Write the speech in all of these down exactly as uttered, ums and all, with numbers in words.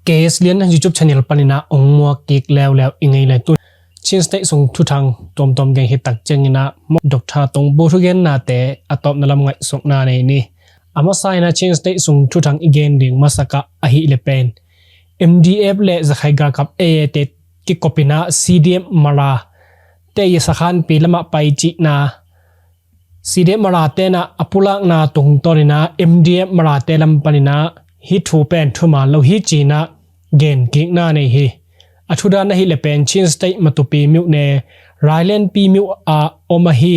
K S Lian YouTube channel panin ah ong muak kik leuleu i ngei le tu. Chin State sung thuthang tuamtuam gen hi tak ciangin ah Doctor Tongbu thugennate a tawpna lam ngaihsutna nei ni. A masa in ah Chin State sung thuthang i gen ding masak ah ahih leh pen M D F le Zakhai galkap A A te kikop in ah C D F Mara te i sakhanpi lamah pai cihna, C D F Mara te in ah a pulakna tungtawn in ah M D F Mara te lam panin ah hih thu pen thuman lo hi ci-in ah gen kikna nei hi. A thudan ahih leh pen Chin State Matupi myone, Railenpi myo ah om ahi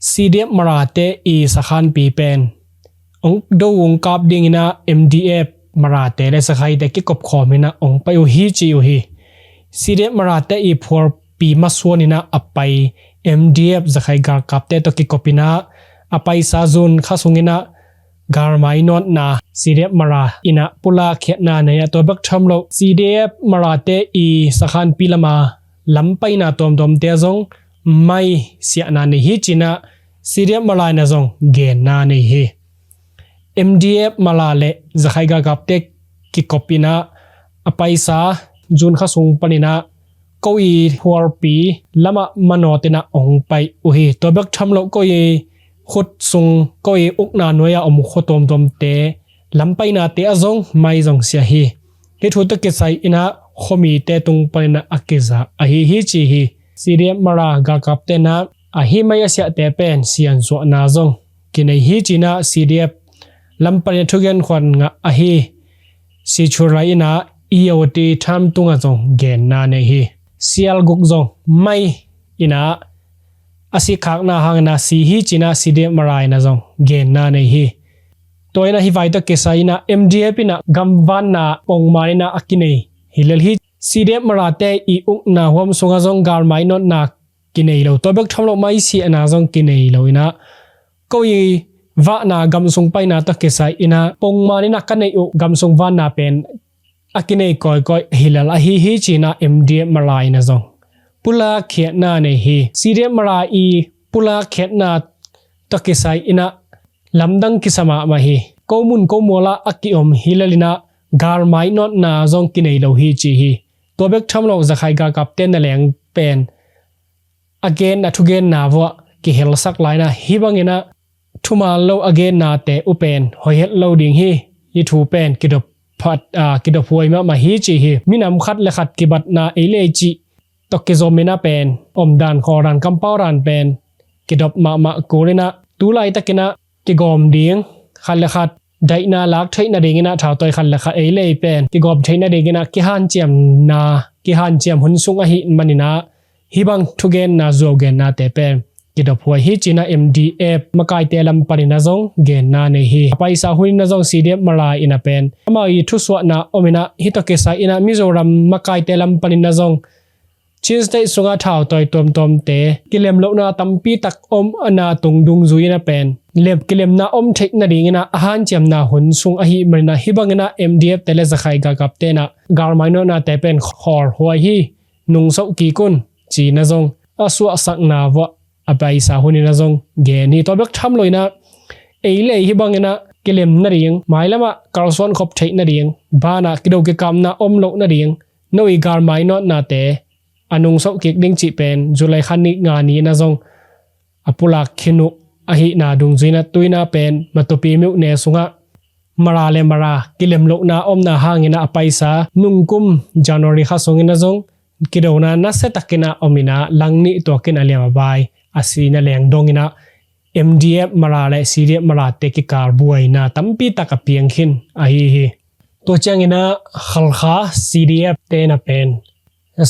C D F Mara te i sakhanpi pen ong do ong kap dingin ah M D F Mara te le Zakhai te kikop khawm in ah ong pai uh hi ci uh hi. C D F Mara te i phualpi masuan in ah a pai M D F Zakhai galkap te tawh kikop in ah a paisa June kha sungin ah galmai nawtna C D F Mara in ah pulak khiatna nei ah, tua bek tham lo C D F Mara te i sakhanpi lama lam paina tuamtuamte ah zong mai siahna nei hi ci-in ah C D F Mara in ah zong genna nei hi. M D F Mara le Zakhai galkap te kikop in ah a paisa June kha sung panin ah ko i phualpi lamah manawt in ah ong pai uh hi. Tua bek tham lo ko i khut sung, ko i ukna nuai-a om khua tuamtuamte lam painate ah zong mai zong siah hi. Hih thu tawh kisai in ah khuamite tung panin ah a kiza ahi hi ci hi. C D F Mara galkap te in ah a hih mai a siahte pen siansuahna zong kinei hi ci-in ah C D F lam panin ah thugen khuan ngah ahi Sichurai in ah E O T tham tungah zong genna nei hi. Sial guk zong mai in ah a sikhakna hangin ah si hi ci-in ah C D F Mara in ah zong genna nei hi. Tua in ah hih vai tawh kisai in ah M D F in ah gamvanna pongman in ah a kinei hi lel hi. C D F Mara te i ukna huam sungah zong galmai nawtna kinei lo, tua bek tham lo mai siahna zong kinei lo in ah ko i vahna gamsung paina tawh kisai in ah pongman in ah ka neih uh gamsung vanna pen a kinei kawikawi hi lel ahi hi ci-in ah M D F Mara in ah zong pulak khiatna nei hi. C D F Mara i pulak khiatna tawh kisai in ah lamdang kisa mahmah hi. Ko mun ko mual ah a kiom hi lel in ah galmai nawtna zong kinei lo hi ci hi. Tua bek tham lo Zakhai galkap te na leng pen a gen, a thugenna vuah kihelsak lai in ah hih bangin ah thuman lo a gennate uh pen hoih het lo ding hi. Hih thu pen kidop phat, aa, kidop huai mahmah hi ci hi. Minam khat le khat kibatna ei le ei cih tawh kizom in ah pen omdan, khawldan, kampaudan pen kidop mahmah kul in ah tu laitakin ah kigawm ding, khat le khat daihna lak theih nadingin ah thautawi khat le khat ei le ei pen kigawm theih nadingin ah kihanciamna, kihanciam hun sung ahih manin ah hih bang thugenna, zuaugennate pen kidop huai hi ci-in ah M D F makaite lam panin ah zong genna nei hi. A paisa hun in ah zong C D F Mara in ah pen amau i thusuahna om in ah hih tawh kisai in ah Mizoram makaite lam panin ah zong Chin State sungah thautawi tuamtuamte kilem lohna tampi tak om a na tung dungzui in ah pen lem, kilemna om theih nadingin ah a hanciamna hun sung ahih manin ah hih bangin ah M D F te le Zakhai galkap te in ah galmai nawtnate pen khawl huai hi, nungsoh kik un ci-in ah zong a suahsakna vuah a paisa hun in ah zong gen hi. Tua bek tham lo in ah ei le ei hih bangin ah kilem nading, mailam ah kalsuan khop theih nading, banah kido kikamna om loh nading, no i galmai nawtnate a nungsoh kik ding cih pen July kha ni, nga ni in ah zong a pulak khin uh ahihna dungzui in ah tu in ah pen Matupi myone sungah Mara le Mara kilem lohna omna hangin ah a paisa nungkum January kha sungin ah zong kidona nasia takin ah om in ah lang nih tuakin a liam a bai a sihna leng dongin ah M D F Mara le C D F Mara te kikal buaina tampi tak a piang khin ahi hi. Tua ciangin ah Halkha C D F te in ah pen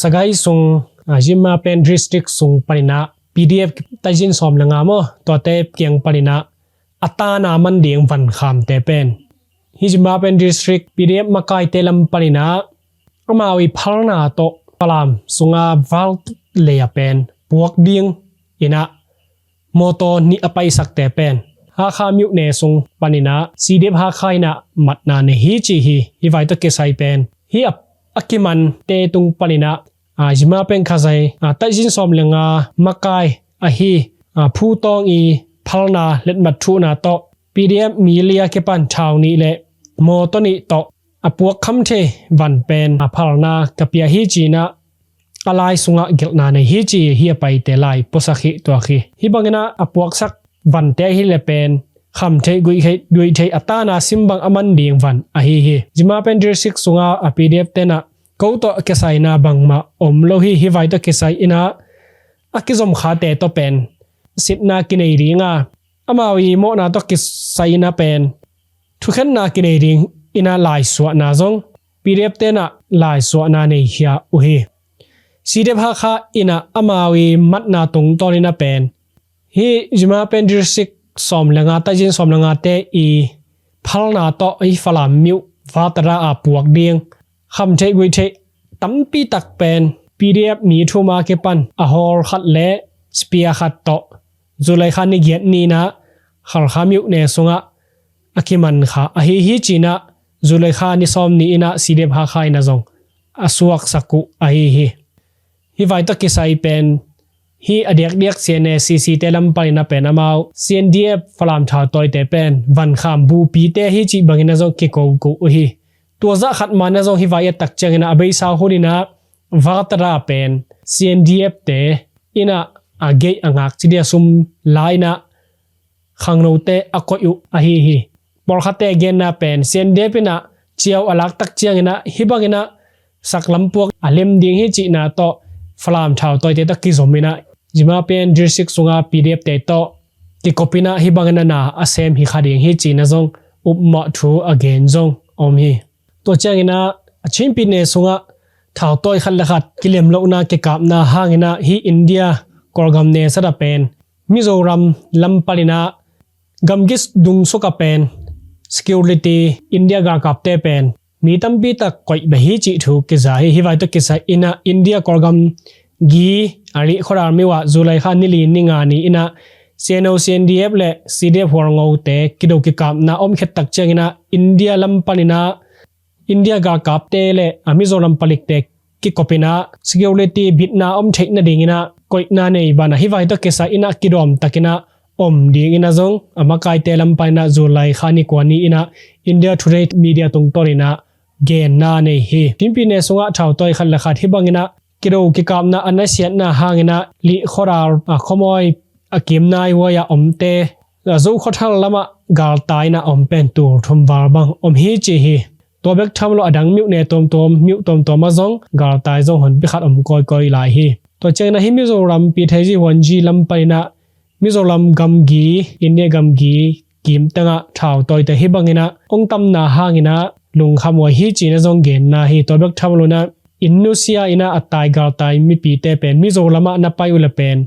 Sagaing sung, ah, Zimmapen District sung panin ah P D F taizin sawm le nga maw, tuate kiang panin ah a tana man ding vankhamte pen hih Zimmapen District P D F makaite lam panin ah amau i phalna tawh Falam sunga val lei ah pen puak dingin ah mawtaw nih a paisakte pen Hakha myone sung panin ah C D F Hakha in ah matna nei hi ci hi. Hih vai tawh kisai pen hih a, a kimante tung panin ah, ah, Zimmapen Khazai, ah, taizin sawm le nga makai ahi, ah, Phu Tawng i phalna letmat thuhna tawh P D F mi li a kipan thau nih le mawtaw nih tawh a puak kham thei van pen a phalna ka pia hi ci-in ah a lai sungah gelhna nei hi ci hi a paite lai puasak hi tuak hi. Hih bangin ah a puaksak vante ahi le pen kham theih, guih theih, guih theih a tana sim bang a man ding van ahi hi. Zima pen district sungah a P D F te'n ah ko tawh kisaina bangmah om lo hi. Hih vai tawh kisai in ah a kizom khate tawh pen sitna kinei ding a, amau i mawhna tawh kisai in ah pen thukhenna kinei ding in ah laisuahna zong P D F te'n ah laisuahna nei khia uh hi. C D F Hakha in ah amau i matna tungtawn in ah pen hih zima pen district sawm le nga, taizin sawm le ngate i phalna tawh hih Falam myuh Vatara a puak ding kham theih, guih theih tampi tak pen P D F mi thum a kipan a hawl khat le spear khat tawh July kha ni giat ni-in ah Khalkha myuh ne sungah a kiman kha ahi hi ci-in ah July kha ni sawm ni-in ah C D F Hakha in ah zong a suaksak uh ahi hi. Hih vai tawh kisai pen hih a diakdiak C N A C C te lam panin ah pen amau C N D F Falam thautawite pen vankham bupite hi cih bangin ah zong kiko ko uh hi. Tua zah khat man ah zong hih vai i et tak ciangin ah a beisa hun in ah Vatara pen C N D F te in ah a gate a ngak ci dia sum la in ah khangnote a koih uh ahi hi. Pawlkhatte genna pen C N D F in ah ciau a lak tak ciangin ah hih bangin ah saklam puak a lem ding hi cihna tawh Falam thautawite tawh kizom in ah zima pen district sunga P D F te tawh kikop in ah hih bangin ah na a sem hi kha ding hi cihna zong upmawh thu a gen zong om hi. Tua ciangin ah a Chinpi ne sungah thautawi khat le khat kilem lohna kikapna hangin ah hih India Kawlgam ne sat a pen Mizoram lam panin ah gamgi dungsuk a pen security India galkapte pen mi tampi tak koih beh hi cih thu kiza hi. Hih vai tawh kisai in ah India Kawlgam gi a lih khuadal mi uah July kha ni li ni nga ni in ah C N O C N D F le C D F Hualngote kido kikapna om khet tak ciangin ah India lam panin ah India galkapte le a Mizoram palikte kikop in ah security bitna om theih nadingin ah koihna nei banah hih vai tawh kisai in ah kidawm takin ah om dingin ah zong a makaite lam panin ah July kha ni kua ni in ah India Today media tungtawn in ah genna nei hi. Chinpi ne sungah thautawi khat le khat hih bangin ah kido kikapna a nasiatna hangin ah lih khuadal a khuamawi a kim naihuai a omte a Zo khuathal lamah galtai in ah om pen tul thum val bang om hi ci hi. Tua bek tham lo a dang myuh ne tuamtuam, myuh tuamtuam ah zong galtai zong honpi khat om kawikawi lai hi. Tua ciangin ah hih Mizoram Pithaizhi Huanzi lam panin ah Mizoram gamgi, India gamgi kim tengah thautawite hih bangin ah ong tamna hangin ah lungkham uh hi cihna zong genna hi. Tua bek tham lo in ah inn nusia in ah a tai galtai mipite pen Mizoram ah na pai uh le pen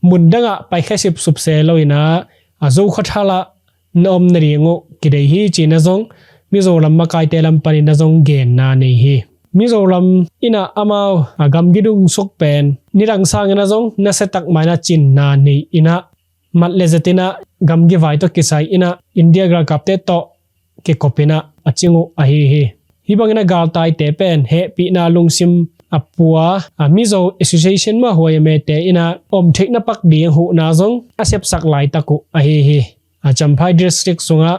mun dangah paikhia sipsup se lo in ah a Zo khuathal ah na om nading uh kidei hi cihna zong Mizoram makaite lam panin ah zong genna nei hi. Mizoram in ah amau a gamgi dungsuk pen nidang sangin ah zong nasia tak mah in ah cinna nei in ah mat le zet in ah gamgi vai tawh kisai in ah India galkapte tawh kikop in ah a cing uh ahi hi. Hih bangin ah galtaite pen hehpihna lungsim a pua a Mizo Association mah huai a mete in ah om theihna pak ding huhna zong a sepsak laitak uh ahi hi. A Champhai district sungah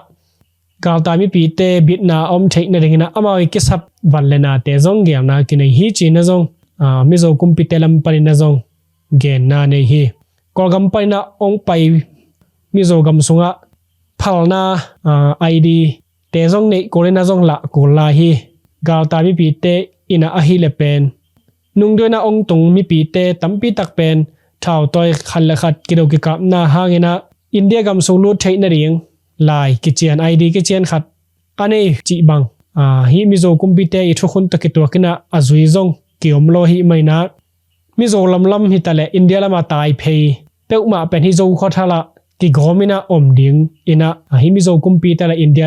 galtai mipite bitna om theih nadingin ah amau i kisap van le nate zong gelna kinei hi cihna zong a Mizo kumpite lam panin ah zong genna nei hi. Kawlgam panin ah ong pai Mizo gam sungah phalna a I D te zong neih kul in ah zong lah kul lai hi. Galtai mipite in ah ahi le pen nungduaina ong tung mipite tampi tak pen thautawi khat le khat kido kikapna hangin ah India gam sung lut theih nading lai kician I D kician khat a nei cih bang a hih Mizo kumpite i thukhun tawh kituak in ah a zui zong kiom lo hi manin ah Mizoram lam hi ta le India lam a tai phei peuhmah pen hih Zo khuathal ah kigawm in ah om dingin ah a hih Mizo kumpite le India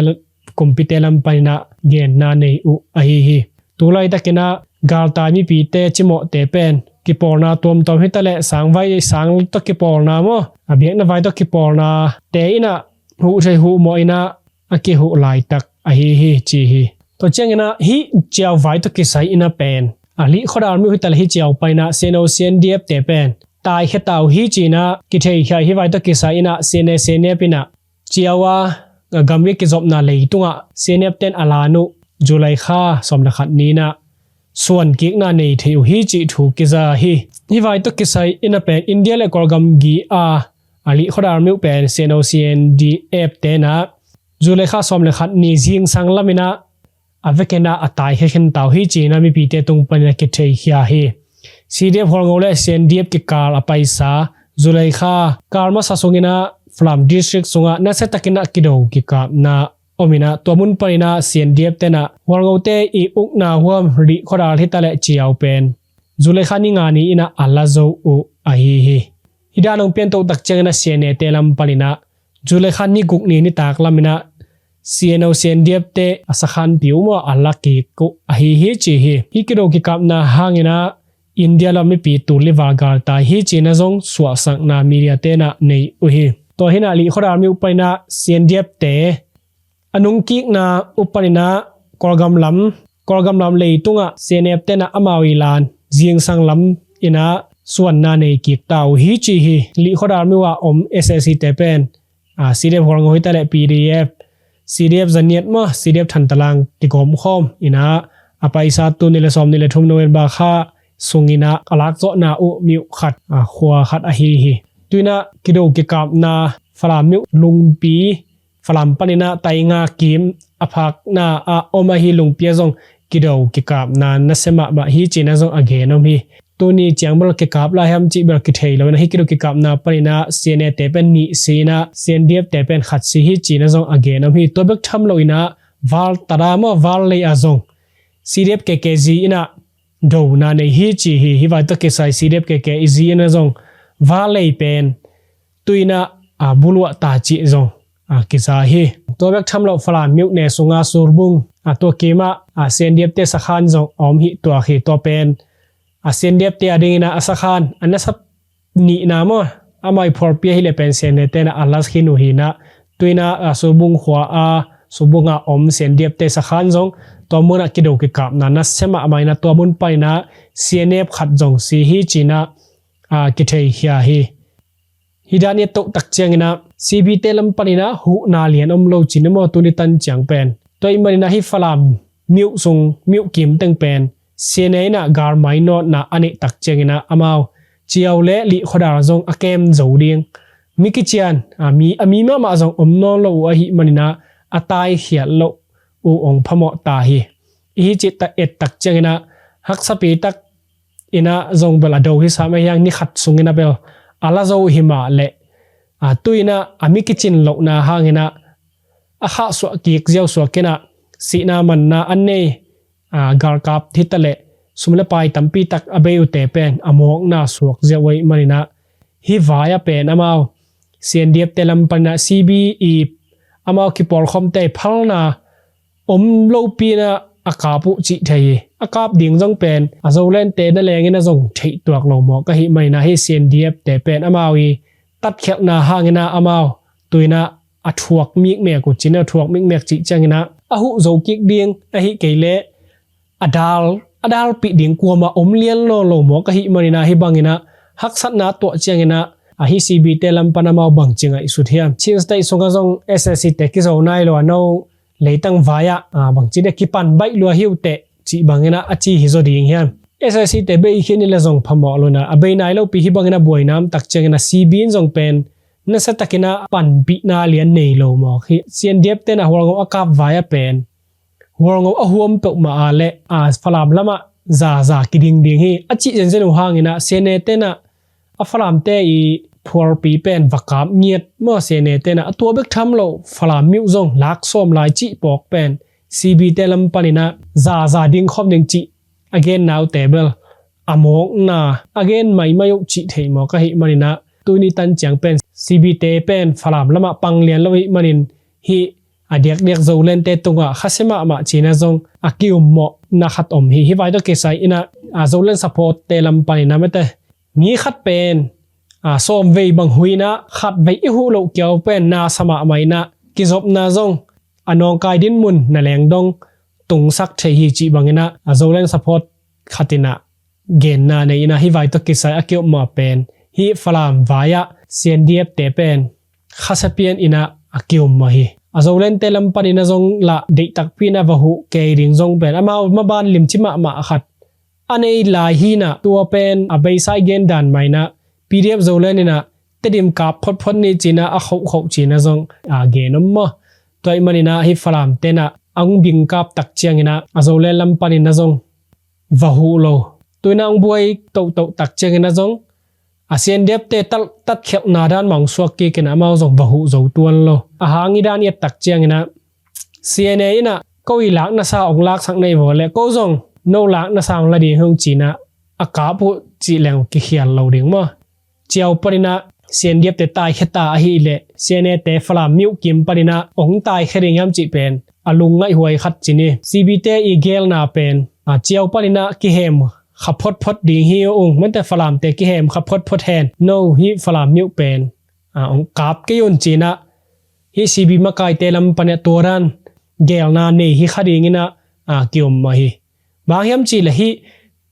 kumpite lam panin ah genna nei uh ahi hi. Tu laitakin ah galtai mipite cimawhte pen kipawlna tuamtuam hi ta le sangvai sang tawh kipawlna maw a biakna vai tawh kipawlna te in ah huh thei huh mawh in ah a kihuh laitak ahi hi ci hi. Tua ciangin ah hih ciau vai tawh kisai in ah pen a lih khuadal mi uh hi ta le hih ciau panin ah C N O C N D F te pen taikhia ta uh hi ci-in ah kitheikhia hi. Vai tawh kisai in ah C N A C N F in ah ciau a gamgi kizopna leitungah C N F ten a lan uh July kha sawm le khat ni-in ah suan kikna nei thei uh hi cih thu kiza hi. Hih vai tawh kisai in ah pen India le Kawlgam gi a, a lih khuadar mi uh pen C N O C N D F te in ah July kha sawm le khat ni zingsang lam in ah a vekin ah a taikhia khin ta uh hi ci-in ah mipite tung panin ah kitheikhia hi. C D F Hualngo le C N D F kikal a paisa July kha kal masa sungin ah Falam District sungah nasia takin ah kido kikapna om in ah, tua mun panin ah C N D F te in ah Hualngote i ukna huam lih khuadar hi ta leh ciau pen July kha ni nga ni-in ah a la zo uh ahi hi. Hih dan hong pianto tak ciangin ah C N A te lam panin ah July kha ni guk ni nitak lam in ah C N O C N D F te a sakhanpi uh maw a la kik uh ahi hi ci hi. Hih kido kikapna hangin ah India lam mipi tul li val galtai hi ci-in ah zong suahsakna media te in ah nei uh hi. Tua hi-in ah lih khuadar mi uh panin ah C N D F te a nungkikna uh panin ah Kawlgam lam, Kawlgam lam leitungah C N F te in ah amau i lan zingsang lam in ah suanna nei kik ta uh hi ci hi. Lih khuadar mi uh a om S A C te pen, a, C D F Hualngo hi ta leh P D F, C D F Zaniat maw, C D F Thantalang kigawmkhawm in ah a paisa tul nih le sawm nih le thum November kha sungin ah a lakzawhna uh mi uh khat, a, khua khat ahi hi. Tu-in ah kido kikapna Falam mi uh Lungpi, Falam panin ah tainga kim a phakna ah om ahi Lungpi ah zong kido kikapna nasia mahmah hi ci-in ah zong a gen om hi. Tuni ciang bel kikap lai hiam cih bel kithei lo in ah hih kido kikapna panin ah C N A te pen nih si in ah C N D F te pen khat si hi ci-in ah zong a gen om hi. Tua bek tham lo in ah Val Tada maw Val lei ah zong C D F K K zi in ah dona nei hi ci hi. Hih vai tawh kisai C D F K K zi in ah zong Val lei pen tu-in ah, a, buluah ta cih zong, a, kiza hi. Tua bek tham lo Falam mi uh ne sunga Surbung, a, tua kimah, a, C N D F te sakhan zong a om hi tuak hi. Tua pen, a, C N D F te a dingin ah a sakhan a nasia nihna maw, amau i phualpi ahih leh pen C N A te in ah a la khin uh hi-in ah tu-in ah, a, Surbung khua a, Surbung a om C N D F te sakhan zong tua mun ah kido kikapna nasia mahmah in ah tua mun panin ah C N F khat zong si hi ci-in ah, a, kitheikhia hi. Hih dan i et toh tak ciangin ah C B te lam panin ah huhna lian om lo ci ni maw, tuni tan ciang pen. Tua ahih manin ah hih Falam mi uh sung mi uh kim teng pen C N A in ah galmai nawtna a neih tak ciangin ah amau ciau le lih khuadar zong a kem zo ding, mi kician, a, mi, a mi mahmah zong om nawn lo uh ahih manin ah a taikhiat loh uh hong phamawh ta hi. I hih cih tak et tak ciangin ah haksapi tak in ah zong bel a do hi sam a hiang ni khat sungin ah bel a la zo hi mah leh, a, tu-in ah a mi kicin lohna hangin ah a khahsuah kik ziau suak in ah sihna manna an nei, a, galkap hi ta leh sum le pai tampi tak a bei uhte pen a mawkna suak ziau uh ahih manin ah hih vai ah pen amau C N D F te lam panin ah C B i amau kipawlkhawmte i phalna om lopi in ah a kap uh cih thei hi. A kap ding zong pen a Zolandte na lengin ah zong theih tuak lo mawk ahih manin ah hih C N D F te pen amau i tatkhialhna hangin ah amau tu-in ah a thuak mikmek uh ci ni, a thuak mikmek cih ciangin ah a huh zo kik ding ahih kei leh a dal, a dalpih ding kuamah om lian nawn lo mawk ahih manin ah hih bangin ah haksatna tuah ciangin ah, a, hih C B te lam pan amau bangci ngaihsut hiam? Chin State sungah zong S A C te kizo nai lo a, no leitang vai ah, a, bangci dia kipan baih lua hi uh teh cih bangin ah a ci hi zaw ding hiam? S A C te bei khin in leh zong phamawh lo in ah a bei nai lopi hih bangin ah buaina om tak ciangin ah C B in zong pen nasia takin ah panpihna lian nei lo mawk hi. C N D F te in ah Hualngo a kap vai ah pen Hualngo a huam peuhmah a leh, a, Falam lamah zaza kiding ding hi a cih zenzen uh hangin ah C N A te in ah a Falamte i phualpi pen va kap ngiat maw, C N A te in ah a tua bek tham lo Falam mi uh zong lak sawm lai cih pawk pen C B te lam panin ah zaza ding khawm ding cih a genna uh te bel a mawkna a gen maimai uh cih theih mawk ahih manin ah tuni tan ciang pen C B te pen Falam lamah pang lian lo ahih manin hih a diakdiak Zolandte tungah khasia mahmah ci-in ah zong a kiummawhna khat om hi. Hih vai tawh kisai in ah, a, Zoland support te lam panin ah mate mi khat pen, a, sawm vei bang huh in ah khat vei i huh loh kiau pen na sa mahmah in ah kizopna zong a nawngkai dinmun na leng dong tungsak thei hi cih bangin ah, a, Zoland support khat in ah genna nei in ah hih vai tawh kisai a kiummawh pen hih Falam vai ah C N D F te pen khasia pian in ah a kiummawh hi. a Zolente lam panin a zong lah deih takpi in a va huh kei ding zong pen amau maban limci mahmah khat a nei lai hi in a, tua pen a beisa i gen dan mah in a P D F Zoland in a Tedim kap photphot ni ci in a a khohkhoh ci in a zong a gen om maw. Tua ahih manin a hih Falamte in a a hong bing kap tak ciangin a a Zoland lam panin a zong va huh lo. Tu in a hong buai tohtoh tak ciangin a zong a C N D F te tal tatkhelhna dan mah hong suak kik in a amau zong va huh zo tuan lo. A hang i dan i et tak ciangin a C N A in a ko i lak na sa hong laksak na hi vua leh ko zong no lak na sa hong la ding hi ung ci in a a kap uh cih leng kikhial lo ding maw. Ciau panin a C N D F te taikhia ta ahih leh C N A te Falam myuh kim panin a hong taikhia ding hiam cih pen a lungngaihhuai khat ci ni. C B te i gelna pen a Ciau panin a kihem kha photphot ding hi ung, mate Falamte kihem kha photphot hen, no hih Falam myuh pen a hong kap kei un ci in a hih C B makaite lam panin a tua dan gelna nei hi kha ding in a a ki-om mah hi. Bang hiam cih leh hih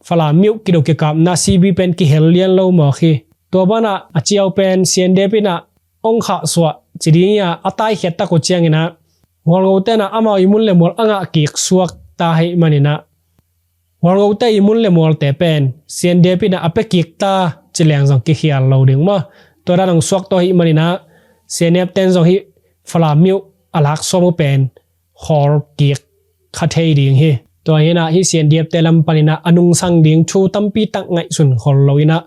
Falam myuh kido kikapna C B pen kihel lian lo mawk hi. Tua ban a a Ciau pen C N D F in a hong khahsuah ci ding hi a, a taikhiat tak uh ciangin a Hualngote in a amau i mun le mual a ngah kik suak ta ahih manin a Hualngote i mun le mualte pen C N D F in a a pia kik ta ci leng zong kikhial lo ding maw. Tua dan hong suak tawh ahih manin a C N F ten zong hih Falam myuh a lak sawm uh pen khawl kik kha thei ding hi. Tua hi in a hih C N D F te lam panin a a nungsang ding thu tampi tak ngaihsun khol lo in a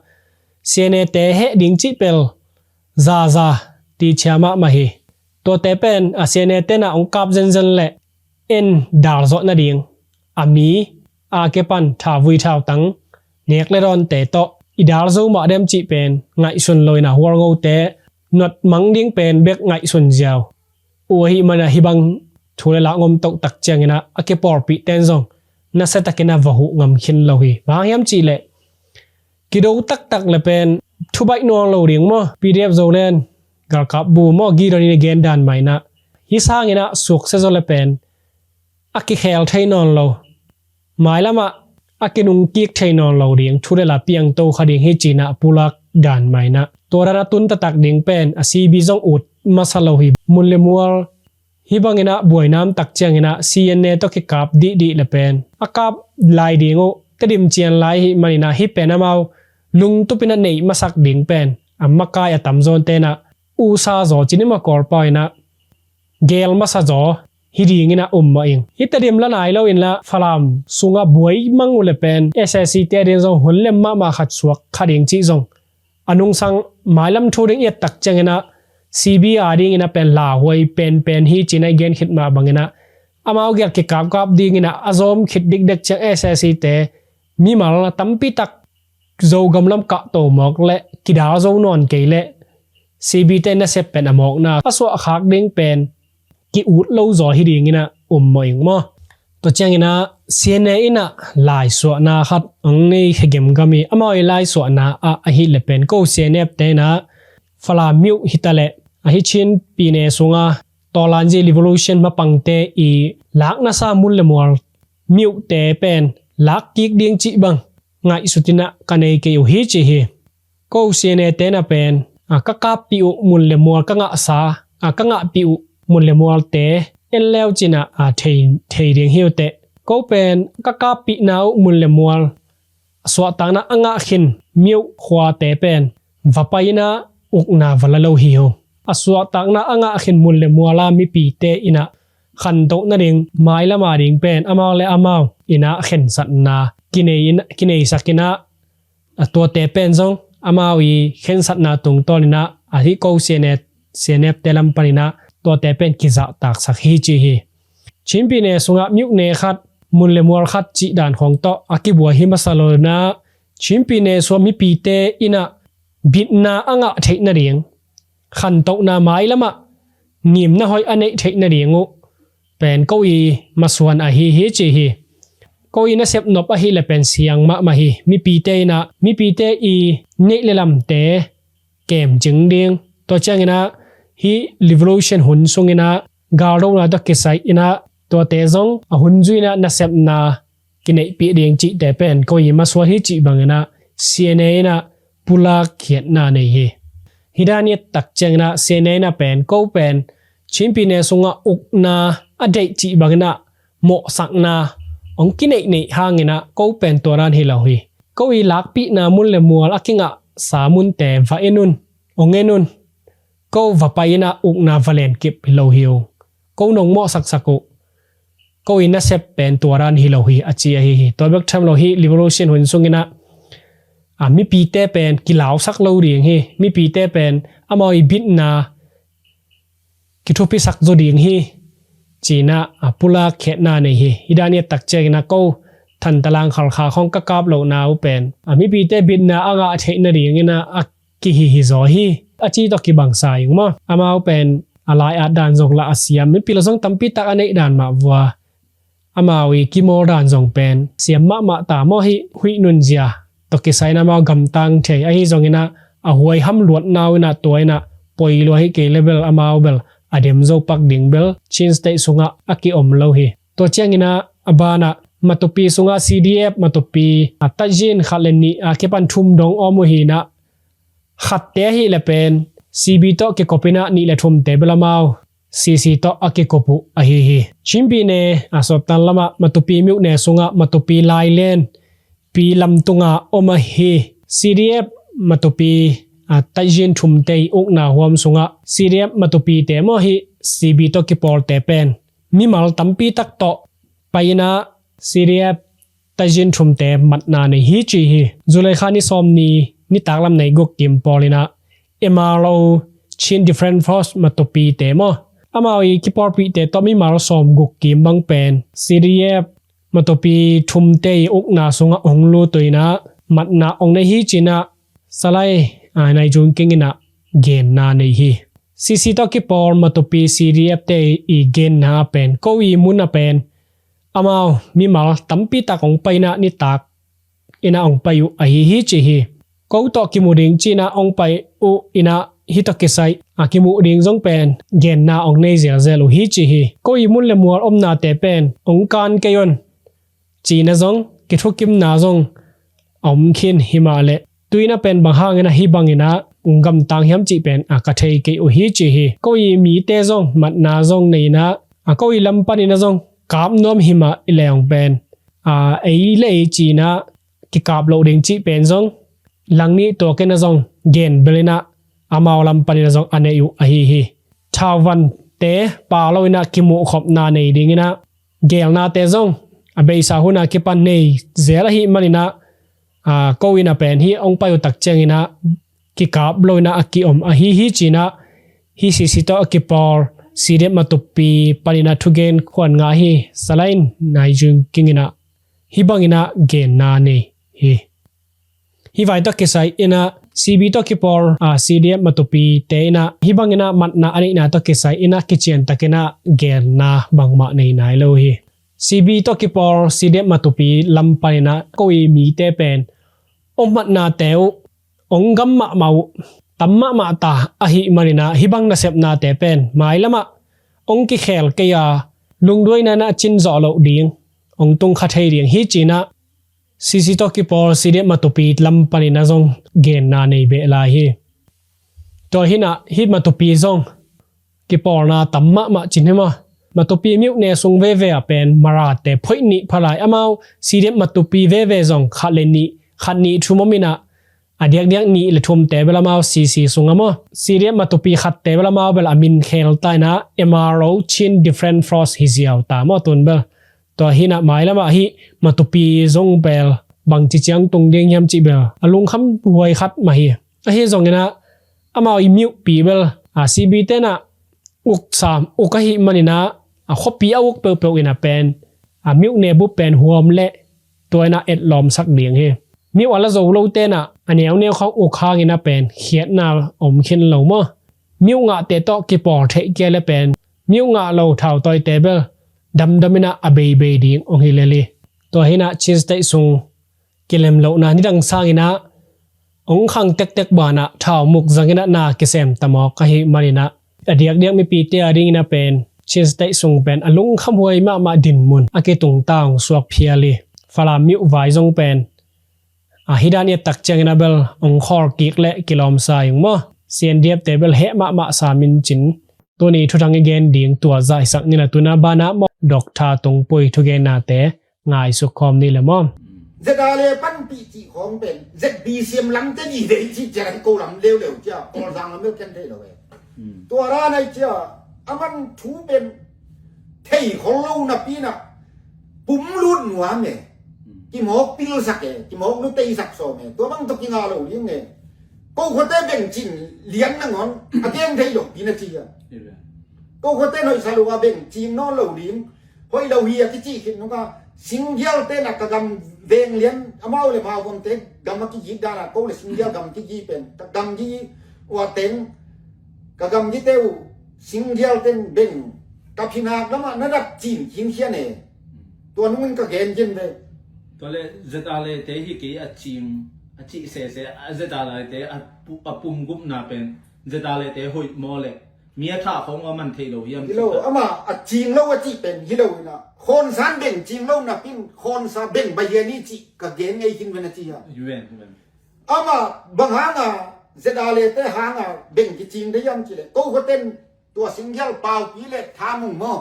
C N A te heh ding cih pel zaza tichia mahmah hi. Tuate pen a C N A te in a hong kap zenzen leh en dal zawh nading a mi a kepan thauvui thautang nek le dawnte tawh i dal zo mah dem cih pen ngaihsun lo in a Hualngote nuat mang ding pen bek ngaihsun ziau uh ahih manin a hih bang thu le la ngom toh tak ciangin a a kipawlpih ten zong nasia takin a va huh ngam khin lo hi. Bang hiam cih leh kido taktak le pen thubaih nawn lo ding maw. P D F Zoland galkap bu maw, Gideon in i gen dan mah in a hih sangin a suaksia zaw le pen a kikhel thei nawn lo, mailam ah a kinung kik thei nawn lo ding thu le la piangto kha ding hi ci in a pulak dan mah in a tua dan a tun taktak ding pen a C B zong ut masa lo hi. Mun le mual hih bangin a buaina om tak ciangin a C N A tawh kikap dihdih le pen a kap lai ding uh Tedim cian lai ahih manin a hih pen amau lungtup in a neih masak ding pen a makai a tamzawnte in a usa zaw ci ni maw, Kawlpau in a gel masa zaw hi ding in a um mah ing. Hih Tedim la nai lo in la Falam sungah buai mang uh le pen S A C te a ding zong hun lem mahmah khat suak kha ding cih zong a nungsang mailam thu ding i et tak ciangin a C B a dingin a pen lauhuai penpen hi ci in a i gen khit mah bangin a amau gel kikapkap dingin a a zawm khit dikdek ciang S A C te mimal a tampi tak Zogam lam kahto mawk le kidal zo nawn kei leh C B te nasep pen a mawkna a suahkhak ding pen ki-ut lo zaw hi dingin a um mawh ing maw. Tua ciangin a C N A in a laisuahna khat hong nei kha gemgam hi. Amau i laisuahna ah ahih leh pen ko C N F te in a Falam myuh hi ta leh ahi Chin pyine sunga Tawlanzi Revolution mapangte i lakna sa mun le mual myuhte pen lak kik ding cih bang ngaihsut in a ka nei kei uh hi ci hi. Ko C N A te in a pen a ka kappih uh mun le mual ka ngahsa a ka ngahpih uh mun le mualte en leu cin a a thei, thei ding hi uh teh. Ko pen ka kappihna uh mun le mual a suahtakna a ngah khin myuh khuate pen va pai in a ukna va la lo hi uh. A suahtakna a ngah khin mun le mual a mipite in a khantoh nading mailam a ding pen amau le amau in a khensatna kinei in, kineisak in a a tuate pen zong amau i khensatna tungtawn in a ahi ko C N F, C N F te lam pan in a tuate pen kizahtaksak hi ci hi. Chin pyine sungah myuh ne khat mun le mual khat cih dan khawng tawh a kibuai hi masa lo in a Chin pyine sungah mipite in a bitna a ngah theih nading khantohna mailam ah ngimna hoih a neih theih nading uh pen ko i masuan ahi hi ci hi. Ko i nasep nop ahih leh pen siang mahmah hi. Mipite in a mipite i neih le lamte kemcing ding, tua ciangin a hih revolution hun sungin a galdona tawh kisai in a tuate zong a hun zui in a nasepna kineihpih ding cihte pen ko i masuan hi cih bangin a C N A in a pulak khiatna nei hi. Hih dan i et tak ciangin a C N A in a pen ko pen Chinpi ne sungah ukna a deih cih bangin ah mawhsakna hong kineihneih hangin ah ko pen tua dan hi lo hi. Ko i lakpihna mun le mual a kingahsa munte va en un, hong en un. Ko va pai in ah ukna va lenkip hi lo hi ung. Ko nong mawhsaksak uh. Ko i nasep pen tua dan hi lo hi a ci ahi hi. Tua bek tham lo hi, revolution hun sungin ah, a, mipite pen kilausak lo ding hi. Mipite pen amau i bitna kithupisak zo ding hi. Ci-in ah, a, pulak khiatna nei hi. Hi dan i et tak ciangin ah ko thantalang khalkha khong ka kap lohna uh pen, a, mipite bitna a ngah theih nadingin ah a kihihi zaw hi. A ci tawh kibangsa ing maw. Amau pen a lai-at dan zong lah a siam, mipil zong tampi tak a neih dan mah vua. Amau i kimawl dan zong pen siam mahmah ta maw, hih huih nunzia tawh kisai in amau gamtang thei. Ahi zongin ah a huaiham luatna uh in ah tua in ah poi lua hi kei le bel amau bel a dem zo pak ding bel Chin State sungah a kiom lo hi. Tua ciangin ah a banah Matupi sungah C D F Matupi, a, Tajin khat le nih, a, kipan thum dong om uh hi in ah, khatte ahih leh pen C B tawh kikop in ah nih le thumte bel amau C C tawh a kikop uh ahi hi. Chinpi ne, a, sawttan lamah Matupi myone sungah Matupi lailen pi lamtunga om ahi C D F Matupi, a, Tajin thumte i ukna huam sungah C D F Matupite maw, hih C B tawh kipawlte pen mimal tampi tak tawh pai in ah C D F Tajin thumte matna nei hi ci hi. July kha ni sawm ni nitak lam nei guk kim pawl in ah M R O, Chin Defense Force Matupite maw, amau i kipawlpihte tawh mimal sawm guk kim bang pen C D F Matupi thumte i ukna sungah hong lut uh in ah matna hong nei hi ci-in ah Salai, a, Naijun King in ah genna nei hi. C C tawh kipawl Matupi C D F te i genna pen ko i mun ah pen amau mimal tampi tak hong pai in ah nitak in ah hong pai uh ahi hi ci hi. Ko tawh kimu ding ci-in ah hong pai uh in ah hih tawh kisai a kimuh ding zong pen genna hong nei zelzel uh hi ci hi. Ko i mun le mual omnate pen hong kan kei un cihna zong, kithukimna zong a om khin hi mah leh, tu-in ah pen bang hangin ah hih bangin ah hong gamtang hiam cih pen a ka thei kei uh hi ci hi. Ko i mite zong matna zong nei in ah, a, ko i lam panin ah zong kap nuam hi mah i leh hong pen, a, ei le ei ci-in ah kikap loh ding cih pen zong langnih tuak in ah zong gen bel in ah amau lam panin ah zong a nei uh ahi hi. Thauvante pha lo in ah kimuhkhopna nei dingin ah geelnate zong a beisa hun a kipan nei zel ahih manin ah, a, ko in ah pen hih hong pai uh tak ciangin ah kikap lo in ah a kiom ahi hi ci-in ah hih C C tawh a kipawl C D F Matupi panin ah thugen khuan ngah hi. Salai Naijun King in ah hih bangin ah genna nei hi. Hih vai tawh kisai in ah C B tawh kipawl, a, C D F Matupite in ah hih bangin ah matna a neihna tawh kisai in ah kician takin ah genna bangmah nei nai lo hi. C B tawh kipawl C D F Matupi lam panin ah ko i mite pen hong matnate uh hong gam mahmah uh, tam mahmah ta ahih manin ah hih bang nasepnate pen mailam ah hong kikhel kei a, lungduaina in ah cin zawh loh ding hong tung kha thei ding hi ci-in ah C C tawh kipawl C D F Matupi lam panin ah zong genna nei beh lai hi. Tua hi in ah hih Matupi zong kipawlna tam mahmah cin hi maw. Matupi myone sung veve ah pen Marate phoih nih pha lai, amau C D F Matupi veve zong khat le nih, khat nih thum om in ah, a diakdiak nih le thumte bel amau C C sung ah maw, C D F Matupi khatte bel amau bel a min khel ta in ah M R O, Chin Defense Force hi ziau ta maw tun bel. Tua hi in ah mailam ah hih Matupi zong bel bangci ciang tung ding hiam cih bel a lungkham huai khat mah hi. Ahi zongin ah amau i myone bel, a, C B te in ah uk sam uk ahih manin ah, a, khuapi a uk peuhpeuh in ah pen, a, myone bup pen huam leh tua in ah etlawmsak ding hi. Myone a la zo lote in ah a neuneu khawng uk hangin ah pen khiatna om khin lo maw. Myone ngahte tawh kipawl theih kei leh pen myone ngah lo thautawite bel damdam in ah a beibei ding hong hi lel hi. Tua hi in ah Chin State sung kilem lohna nidang sangin ah hong khang tektek banah thau muk zangin ah na kisem ta mawk ahih manin ah a diakdiak mipite a dingin ah pen Chin State sung pen a lungkhamhuai mahmah dinmun a kitungta hong suak phial hi. Falam myone vai zong pen, a, hih dan i et tak ciangin ah bel hong khawl kik leh kilawmsa ing maw. C N D F te bel heh mahmah sa min cin. Tuni thuthang i gen ding tua zah hisak ni la, tuna banah maw Doctor Tungpui thugennate ngaisuk khawm ni le maw. Zeta le panpih cih khawng pen Z B C M lam te ni dei cih ciang ko lam leuleu cia, Kawlzang lam leu ken thei lo e. Tua ra nai cia a man thu pen thei khol lo napi na pum lut nuam e. Kimawk pilsak e, kimawk luteisak sawm e. Tua bang tawh kinga lo ding e. Ko khuate bengcing lian nangawn a gen thei lo pi na ci a. Ko khuate hoihsa lo a bengcing nawn lo ding. Hoih lo hi a kici khit nung a Singgial te na ka gam veng lian amau le mau gam te gam a kigit dan a ko le Singgial gam kigi pen ka gam gi ua teng ka gam gi te uh Singgial ten beng ka phinak lam ah na dap cin khin khian e. Tua nungin ka gen gen ve. Tua le Zeta le te hi kei a cing a cih sese a Zeta le te a pu- a pum gupna pen Zeta le te hoih maw le mi a thah khawng a man thei lo hiam? Hi lo, ama a cing lo a cih pen hi lo ina. Khonsan beng cing lo napin khonsa beng bahian i cih ka gen ngei khin ve na ci a. Hi ven, hi ven. Ama bang hanga Zeta le te hanga beng kicing de hiam ci le ko khuaten tua Singgial paupi le thamung maw?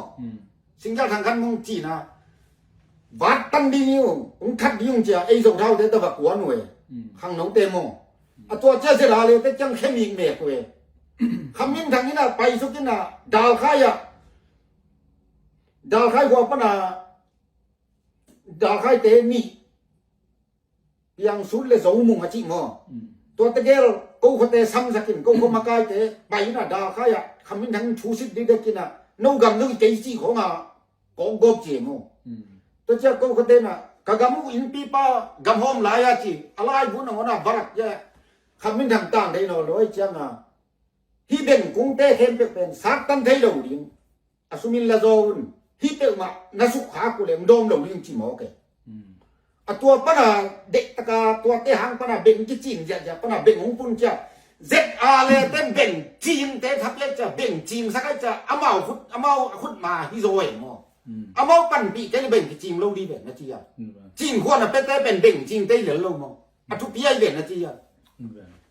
Singgial thangkhat mung cina vat tan ding i ung, ung khat ding ung cia ei zo thau te tava kuan ue. Khang no te maw? A tua cia Zeta le te ciang khemik mek ue. Khamin thang ina paisuk ina dalkhai a dalkhai hua pana dalkhai te nih piang sut le zo mung a cih maw? Tua tegel ko khuate samzakin ko khua makaite pai ina dalkhai a khamin thang thu sit dikdek ina no gam no i kei cih khawng a kawk gawp ci e maw? Tua cia ko khuate na ka gam uh innpipa gam hawm lai a ci a laibu nangawn a varak cia khamin thang tang dei naw lo ai cianga hi bengkungte khempeuh pen saktan thei lo ding. A sumin la zaw un. Hi peuhmah na sukkhak uh le dawm lo ding ci mawk e. A tua pana deihtaka tuate hang pana beng kicing ziahziah pana beng hong pun cia Z A le te beng cingte thapiak cia beng cingsak ai cia amau khut amau a khut ma hi zaw e maw? Amau panpih kei le beng kicing lo di ve na ci a. Cingkhuan a pete pen beng cingte lel lo maw? A thupi ai ve na ci a.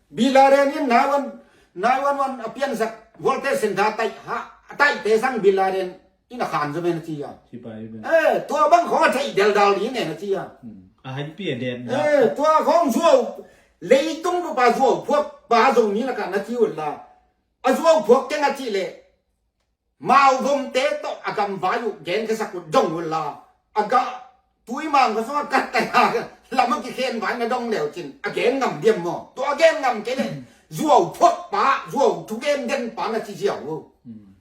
Bin Laden in nine one nine one one a piansak World Trade Center taih ha a taihte sang Bin Laden in a khan zaw ve na ci a. Eh, tua bang khawng a theih deldal ding e na ci a. A haipi a det da. Eh, tua khawng zuau leitung bupa zuau phuak pa zo ni lakah na ci uh la. A zuau phuak keng a cih leh Mauvomte tawh a gamvai uh genkhiasak uh dong uh la a gah tuimang ka sungah kat taiha lam a kikhen vai na dong leu cin a gen ngam diam maw? Tua a gen ngam kei le zuau phuak pa zuau thugen den pa na ci ziau uh.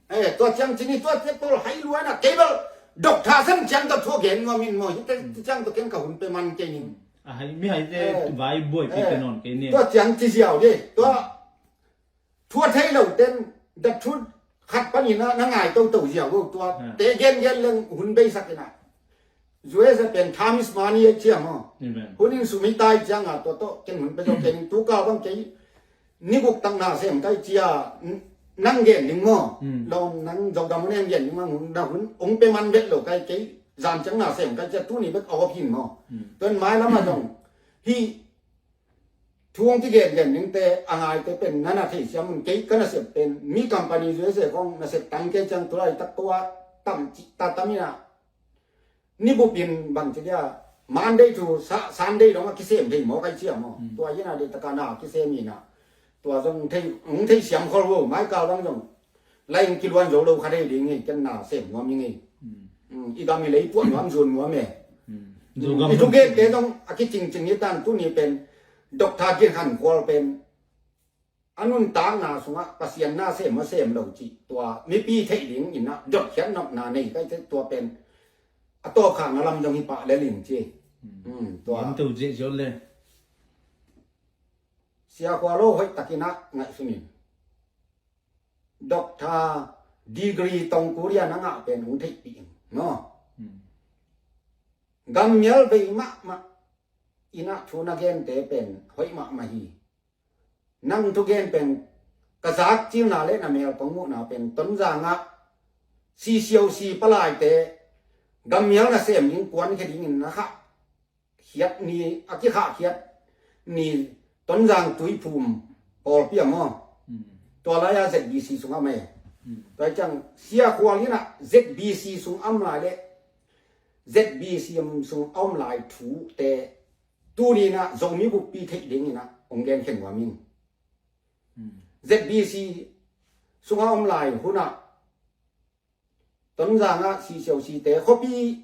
Eh, tua ciang cini tua te pawl hai luai na kei bel Doctor Sam ciang tawh thu a gen nuam in maw? Hite ciang tawh ken ka hun pe man kei ning. A hai mi haite vai buai pi pe nawn kei ni. Tua ciang ci ziau de tua thu a thei lo ten the truth khat panin a na ngai toto ziau lo tua te gengen leng hun beisak ina. U S a pen Times Money a cia maw? Hun in sum hi tai cianga tua tawh ken hun pe zo ken tu ka bang kei ni guk tak na sem kai cia nang gen ding maw? Lawm nang zogam hun en gen ding maw? Hun na hun ong pe man bet lo kai kei zan ciang na sem kai cia tuni bek a op hin maw? Tuan mai lama zong hi thu hong kigen gen dingte a ngaite pen na na thei siam un kei ka nasep pen mi company U S A khong nasep tang kei ciang tulai tak ko a tam ci ta tam ina ni bupin bang ci dia Monday to Sa- Sunday dong a kisem thei maw kai ciam maw tua ina de taka na kisem ina tua zong thei hong thei siam khol wo mai ka bang zong Laing kiluan zo lo kha dei ding hi ken na sem nuam hi ngei. I gam i lei puah nuam zun nuam e. I thugente zong a kicingcing hi tan tuni pen Doctor Gin Han Kual pen a nuntakna sungah Pasian na sem a sem lo cih tua mipi theih ding in a dotkhiat nopna nei kai tua pen a tawpkhakna lam zong hi pah le ling ci. Tua Sia Khualo hoih takin a ngaihsun in Doctor degree tong Korea na ngah pen hong theihpih in maw? Gammial vei mahmah in a thu na gente pen hoih mahmah hi. Nang thugen pen ka zak cilna le na mel kong muhna pen Tonzang ah C C O C palaite gammial na sem ding kuan khe dingin na khah khiat ni a kikhah khiat ni Tonzang Tuiphum pawlpi a maw? Tua lai-a Z B C sungah mei Tua ciang Sia Khual in ah Z B C sung a om lai le Z B C sung a om lai thute tuni in ah Zomi buppi theih ding in ah hong gen khen nuam ing. Z B C sung a om lai hun ah Tonzang ah C C O C te khuapi,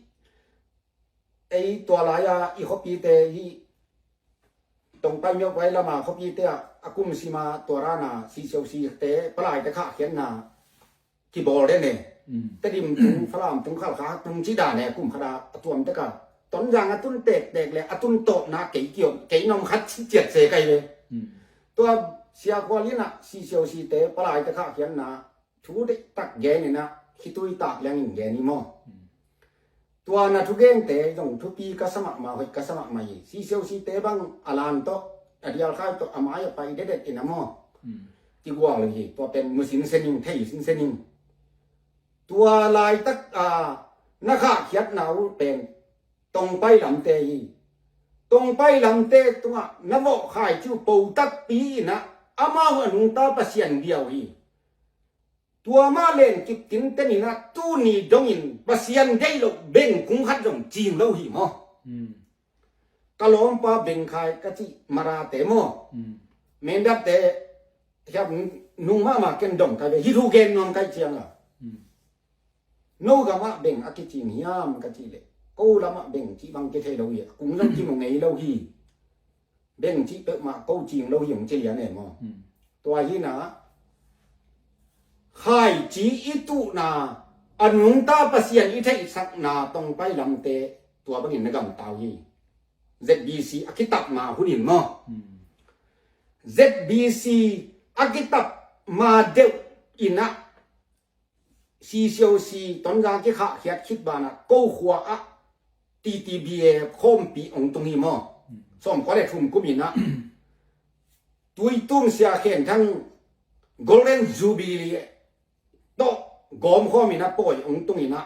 ei tua lai-a i khuapite hi, Tongpai Myokwai lama khuapite ah a kum sima tua rana C C O C te palai te khahkhiatna kibawl den e. Tedim tung, Falam tung, Khalkha tung ci dan e, kum khat a a tuam tek a. Tonzang a tun tektek le a tun tawpna kei kiom, kei nom khat ci ciat se kai ve. Tua Sia Khual in ah C C O C te palai te khahkhiatna thu deihtak gen in ah khitui tak liang in gen hi maw? Tua na thugente zong thupi ka sa mahmah, hoih ka sa mahmah hi. C C O C te bang a lan tawh, a dialkhai tawh a mai a pai dedet in ah maw? Kigual hi, tua pen mu sinsen ing, thei sinsen ing. Tua laitak a na khahkhiatna uh pen Tongpai lamte hi. Tongpai lamte tungah na vawhkhai ci uh po takpi in ah amau a nungta Pasian bia uh hi. Tua mah len kip tinten in ah tuni dongin Pasian deih loh beng kung khat zong cing lo hi maw? Ka lawmpa bengkhai ka cih Marate maw? Mendatte hiap nung mahmah ken dong kai ve, hih thu gen nuam kai ciang a. No gamah beng a kicing hiam ka cih leh, ko lamah beng cih bang kithei lo hi, kung zong kimu ngei lo hi. Beng cih peuhmah ko cing lo hi hong ci lian e maw? Tua hi in ah khaici i tuhna, a nungta Pasian i theihsakna Tongpai lamte tua bangin na gamta uh hi. Z B C a kitap ma hun in maw? Z B C a kitap ma deuh in ah C C O C Tonzang kikhahkhiat khit banah ko khua ah T T B A khawmpi hong tung hi maw? Sawmkua le thum kum in ah Tuitum Sia Khen Thang Golden Jubilee tawh gawmkhawm in ah pawi hong tung in ah,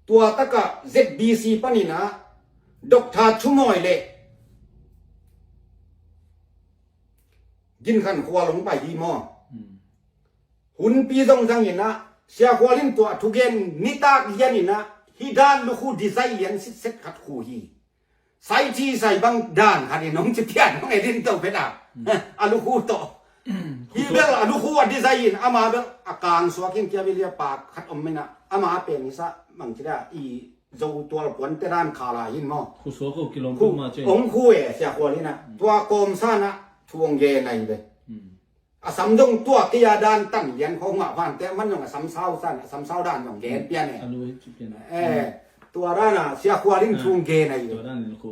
tua takah Z B C panin ah Doctor Thu Mawi le Gin Khan Khual hong pai hi maw? Hunpi zong zang in ah Sia Khual in tua thugen nitak lian in ah hih dan lukhu design lian sitset khat khu hi. Sai ci sai bang dan khat in hong ci pian hong edin to pet a, a lukhu tawh. Hih bel a lukhu a design in ama bel a kang suak in kia bel a pak khat om in ah ama pen hi sa bang ci da i Zo tual puante dan khala hin maw? Khu suak ko kilawm peuhmah ci. Hong khu e Sia Khual in ah tua kawmsa in ah thu hong gen ahi ve. A sam dong tua kei a dan tan lian khawng mah vante man zong a sam sau san, a sam sau dan zong gen pian e. A lu hi ci pian e. Eh, tua dan a Sia Khual in thu hong gen ahi ve. Tua dan in khu.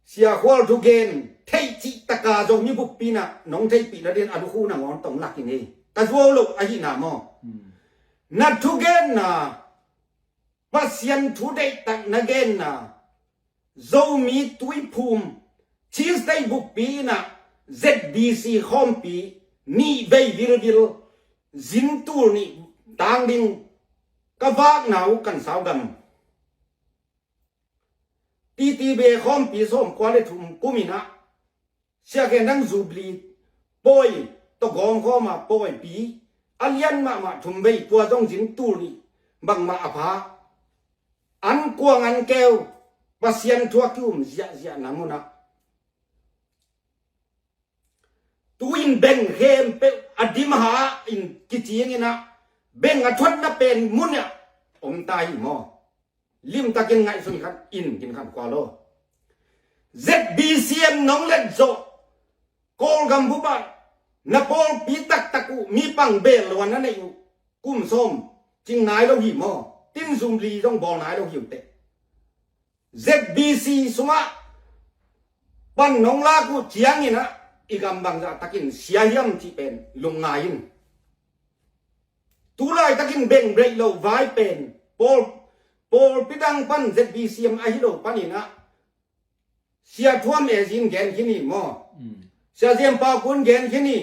Sia Khual thugen theih cih taka Zomi buppi in ah nong theihpih nadin a lukhu nangawn tong lak in hi. Ka zuau loh ahihna maw? Na thugenna Pasian thu deihtak na genna Zomi Tuiphum Chin State buppi in ah Z B C khawmpi nih vei vilvil zin tul nih tang ding ka vakna uh kan sau gam. T T B A khawmpi sawmkua le thum kum in ah Sia Khen Thang Jubilee pawi tawh gawmkhawm a pawipi a lian mahmah thum vei tua zong zin tul nih bangmah a pha. An kuang an keu Pasian thu a ki-um ziahziahna mun ah tu-in beng khempeuh a dim ha in kicing in ah beng a thuatna pen mun ah om ta hi maw? Limtakin ngaihsun khat in Gin Khan Khual aw. Z B C M nong let zawh Kawlgam bup ah na pawlpi taktak uh mi pang bel lo a na neih uh kum sawm cing nai lo hi maw? Tin zum li zong bawl nai lo hi uh teh. Z B C sungah pan nong lak uh ciangin ah i gam bangzah takin sia hiam cih pen lungngai in. Tulaitakin beng break lo vai pen pawl, pawlpi dang pan Z B C M ahi lo panin ah Sia Thuam Ezin gen khin hi maw? Sia Ziam Pau Kun gen khin hi.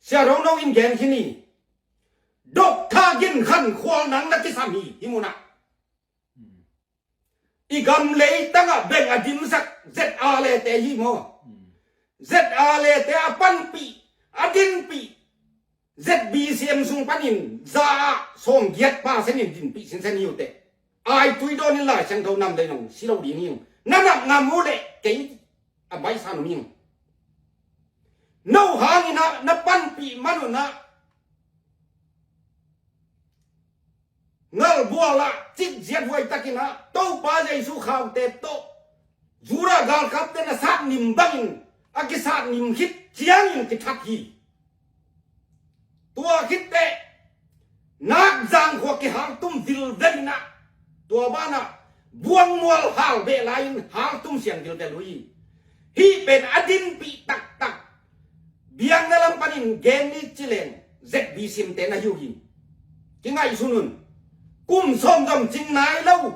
Sia Ro No in gen khin hi. Doctor Gin Khan Khual nang na kisam hi hih munah. I gam leitangah beng a dimsak Z R le te hi maw? Z R le te a panpih a dinpih Z B C M sung panin za ah sawmgiat percent in dinpih sinsen hi uh teh, ai tui dawn in Lai Siangtho nam dai nong si lo ding hi ung. Na nap ngam uh leh kei a baihsa nuam hi ung. No hangin ah na panpih man un ah ngalbual ah cik ziat huai takin ah Topa Jesu khaute tawh Judah galkapte na sat nim bangin a kisat nim khit ciangin kithat hi. Tua khit teh nak zangkhua kihal tum vilvel in ah tua banah buangmual hal beh lai-in hal tum siang vilvel uh hi. Hih pen a dinpih taktak biakna lam panin gen ni ci leng Z B C M te na hi uh hi. Kingaihsun un. Kum sawm zom cing nai lo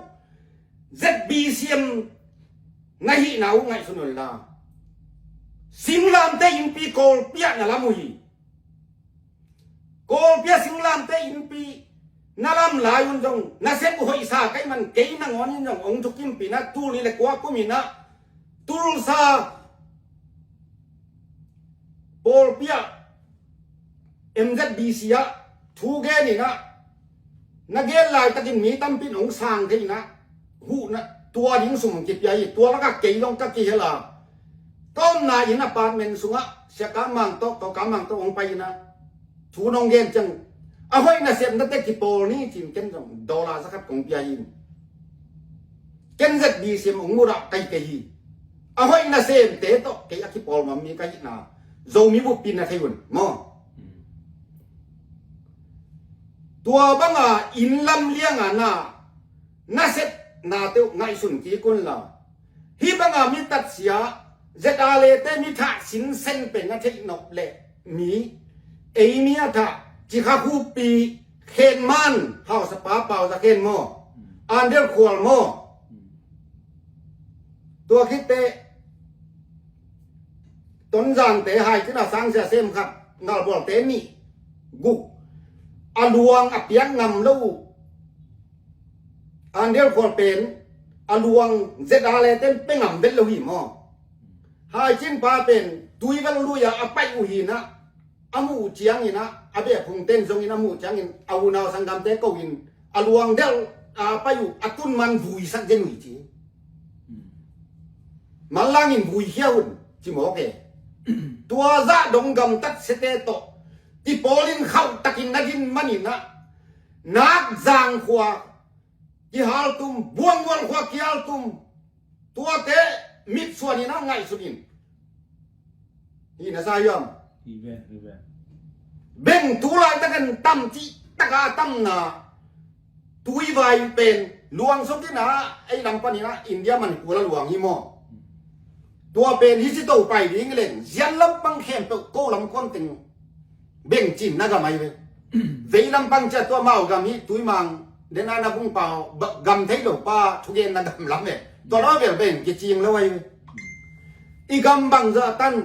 Z B C M na hihna uh ngaihsun un la. Singlamteh innpi Kawlpi ah na lam uh hi. Kawlpi ah Singlamteh innpi na lam lai un zong nasep uh hoihsa ka hih man kei nangawn in zong hong thukimpih in ah tul nih le kua kum in ah Tulsa pawlpi ah M Z B C ah thu gen in ah na gen laitakin mi tampi in hong sang thei in ah huhna tua ding sum kipia hi. Tua lakah kei zong ka kihel a, ka omna inn apartment sungah Sia Kam Mang tawh, Tawh Kam Mang tawh hong pai in ah thu nong gen ciang a hoih nasepnate kipawl ni ci-in ken zong dollar zakhat kong pia hi. Ken Z B C M hong mudah ka hi kei hi. A hoih nasemte tawh kei a kipawl nuam mi ka hihna Zomi buppi na thei un maw? Tua banga inn lam lianga na nasepnate uh ngaihsun kik un la. Hih banga mi tatsia Z R A te mi thah sinsen pen na theih nop leh mi, ei mi a thah Cikha Khupi, Khen Man hausapa Pau Za Khen maw, Andel Khual maw? Tua khit teh Tonzangte Haicin a sangsia sem khat, Ngalbualte nih, guk, a luang a piak ngam lo uh. Andel Khual pen a luang Z R A ten pe ngam vet lo hi maw? Haicin pa pen Tuivel lui-ah a paih uh hi in ah a muh uh ciangin ah a beh phungten zongin a muh uh ciangin a unau sanggamte ko-in a luang delh a paih uh a tun man vuisak zen uh hi ci. Manlangin vuikhia un ci mawk e. Tua zah dong gamtat siate tawh kipawlin khauhtakin na din manin ah nak zangkhua kihaltum, buangmual khua kihaltum, tuate mitsuanin ah ngaihsunin. Hi na sa hiam? Hi ve, hi ve. Beng tu laitakin tam cih taka a tamna Tuivai pen luang suk in ah ei lam panin ah India Manipur a luang hi maw? Tua pen hi ci to pai ding leng zian lampang khempeuh ko lam kuan teng beng cin na gam ahi ve. Vei lampang cia tua mau gam hi Tuimang dena na bung pau gam thei lo pa thugen na gam lam ve. Tua lo vel beng kicing lo ahi ve. I gam bangzah tan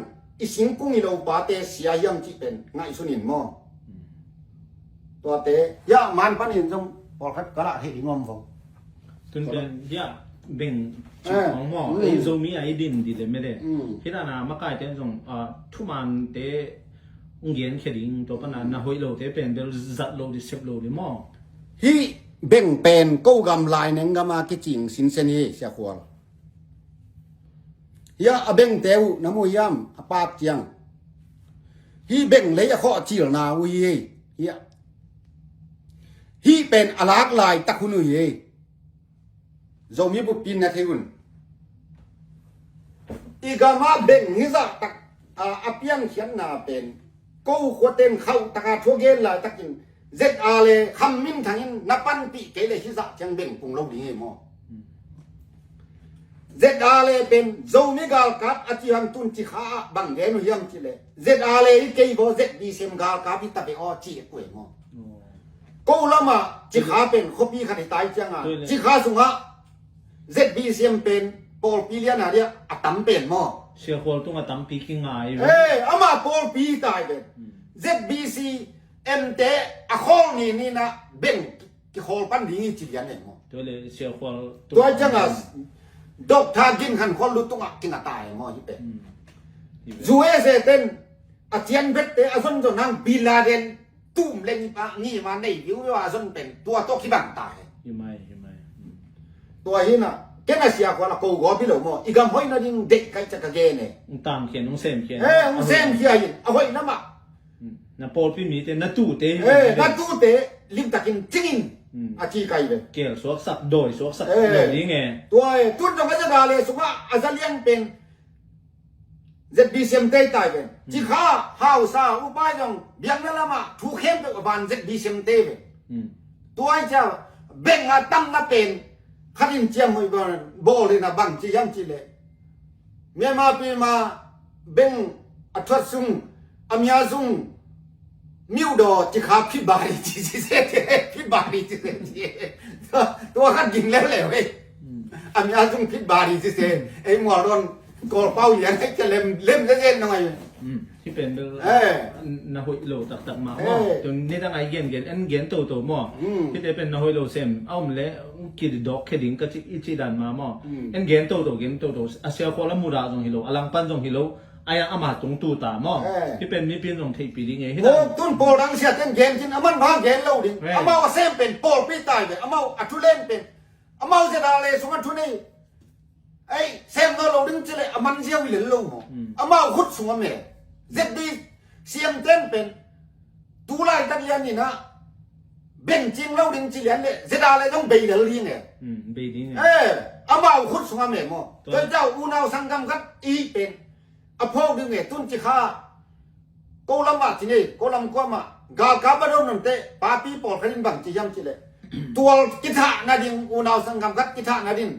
i singkung i lo pate sia hiam cih pen ngaihsunin maw? Tuate hiah man panin zong pawlkhat ka lah thei ding om vo. Tun pen hiah beng cih khawng maw, ei Zomi a i din dih le mede. Hih dana makaite zong thumante hong genkhia ding, tua pana na hoih lote pen bel zat lo dih, sep lo dih maw? Hih beng pen ko gam lai neng gama kicing sinsen hi, Sia Khual. Hiah a bengte uh na mu hiam a pak ciang? Hih beng lei a khawh cilna uh hi. Hiah hih pen a lak laitak hun uh hi. Zomi buppi na thei un. I gama beng hizah tak a piangkhiatna pen ko khuaten khauh taka thugen laitakin Z R A kham minthangin na panpih kei le hizah ciang beng pung lo ding hi maw? Z R A pen Zomi galkap a cihang tun Cikha ah bang gen uh hiam cih leh Z R A i kei baw Z B C M galkap i ta ve aw ci e kuai maw? Ko lamah Cikha pen khuapi khat i tai cianga Cikha sungah Z B C M pen pawlpi liana dia a tam pen maw? Sia Khual tungah tampi kingai ve. Amah pawlpi tai pen Z B C M te a khawl ni nina beng kikhawl pan ding i ci lian e maw? Tua le Sia Khual tua cianga Doctor Gin Khan Khual lu tungah kinga tai maw hi pen? U S A ten a cian vette a zon zon hang Bin Laden tum leng i pa ngi ma nei viu viu a zon pen tua tawh kibang ta he. Hi mai, hi mai. Hmm. Tua hi na, ken a sia kual a ko gawp hi lo maw, i gam hoih nading deih kaih ciah ka gen e. Hong tam khian, hong sem khian. Eh, hong sem khia in, a hoih na mah. Hmm. Na pawlpi mite, na tute hi. Eh, na tute limtakin cingin. Hmm. A ci kai ve. Kel suaksak, dawi suaksak. Eh. Lo ding e. Tua e, tun dong a za da le sungah a za liang pen Z B C M te tai pen. Hmm. Cikha, hausa, upai zong, biakna lamah, thu khempeuh a van Z B C M te pen. Hmm. Tua i cia, beng a tamna pen, khat in ciam hoih bawl in a bang ci hiam cih leh. Myanmar pi ma beng a thuat sung, a mya sung, miudaw cikha phit bari ci ci se, phit bari ci se ci. Tua, tua khat ging leuleu ei. Hmm. A mya sung phit bari ci se, ei mual rawn Kawlpau lian hei cia lem, lem zen zen nong ai. Hmm. Hih pen bel, eh, na hoih lo taktak mah maw. Eh. Tun nidang ai gen gen, en gen toto maw. Hmm. Hihte pen na hoih lo sem a om le kidawk khe ding ka ci, i ci dan mah maw. Hmm. En gen toto, gen toto. A sia khual a mudah zong hi lo, a langpan zong hi lo. A yang ama tung tu ta maw. Eh. Hih pen mipi in zong theihpih ding e. Hih dan tun pawl dang sia ten gen cin, a man bang gen lo ding. Eh. Amau a sem pen pawlpi tai ve, amau a thu len pen. Amau zia da le sung a thu nei. Ei, sem nawn lo ding ci leh a man ziau hi lel lo maw. Hmm. Amau khut sung a me. Z B C M ten pen. Tu laitak lian in ah. Beng cing lo ding ci lian leh. Zia da le zong bei lel ding e. Hmm, bei ding e. Eh, amau khut sung a me maw. Tua. Tua zau unau sanggam khat i pen. A phawk ding e, tun cikha. Ko lam ah ci ngei, ko lam kuam ah, galkap a don nonte, papi pawlkhat in bang ci hiam cih leh. Tual kithah nading, unau sanggam khat kithah nading,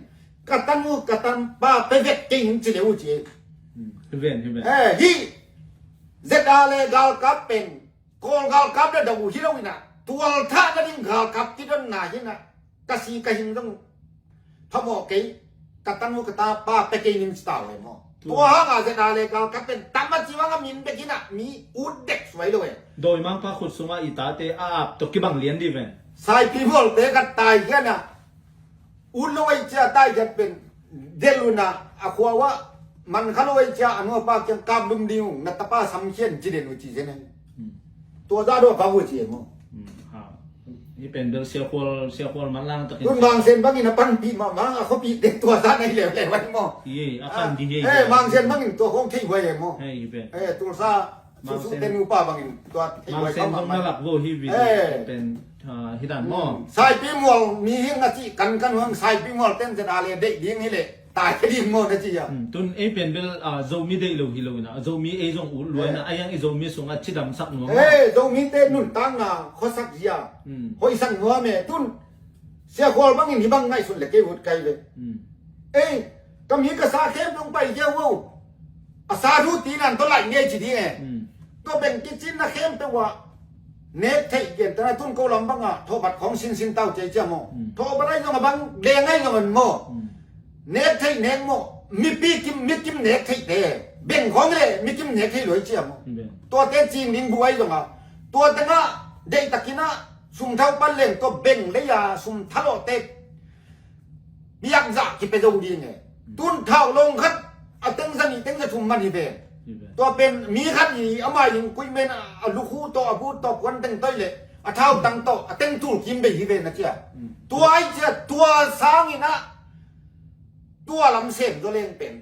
ka tanu, ka tanpa, pe vet kei ning ci leh uh ci. Hmm, hi ven, hi ven. Eh, hih, Z R A galkap pen, Kawl galkap le dau uh hi lo in ah, tual thah nading galkap kidonna hi in ah, ka si ka hing dong. Phamawh kei, ka tanu ka tapa pe kei ning ci ta uh e maw. Tua. Tua hang a Z R A galkap pen tam a ci vang a min bek in ah mi ut dek suai lo e. Dawimangpa khut sungah i tate a ap tawh kibang lian dih ven. Saipi mualte khat tai khian ah ut lo ei cia tai khian pen del un ah a khua uah man kha lo ei cia a nuapa kiang kap lum ding ung, na tapa sam khian ci den uh ci zen e. Hmm. Tua zah dawh bang uh ci e maw. Hmm, ha. Hih pen bel sia khual, sia khual manlang takin. Tun Mang Sen bangin a panpih mahmah, a khuapihte tua zah na hi leuleu ai maw. Hi, a kan di hi. Eh, Mang Sen bangin tua khong thei huai e maw. Hei, hih pen. Eh, Tulsa, Mang Sen, Susu te nupa bangin tua thei huai kau mahmah. Mang Sen zong na lak vo hi vi. Eh. Pen, ah, hi dan maw. Hmm. Saipi mual mi hing a ci kan kan huang Saipi mual ten Z R A deih ding hi leh. Tai ka ding maw na ci a. Hmm, tun ei pen bel, ah, Zomi deih lo hi lo in ah, Zomi ei zong ut lua in ah, eh, a yang i Zomi sungah cidamsak nuam. Eh, Zomi te nuntakna khuasak zia. Hmm. Hoihsak nuam e, tun sia khual bangin hi bang ngaihsun le kei ut kai ve. Hmm. Ei, ka mi ka sa khempeuh pai zia uh. A sa thu tinan tawh laih ngei ci ding e. Hmm. Tua beng kicinna khempeuh ah nek theih gen tana tun ko lam bangah thawhbat khawng sinsin tau cia cia maw. Hmm. Thawhbat ai zong a bang leng ai zong an maw. Hmm. Nek theih nek maw. Mipi kim, mi kim nek theih te. Beng khawng le mi kim nek theih luai cia maw. Hmm. Tuate cing ding bu ai zong a. Tua tengah deihtakin ah sum thau pan leng tua beng lei a sum thalawh te. Biakzah kipia zo ding e. Tun thau long khat a teng za nih teng za thum man hi ve. Hi ve. Tua pen mi khat hi ama in kuimen a lukhu tawh a but tawh kuan teng toi le a thau tang tawh a teng tul kim bei hi ve na cia. Hmm. Tua ai cia tua sangin ah tua lam sem zaw leng pen.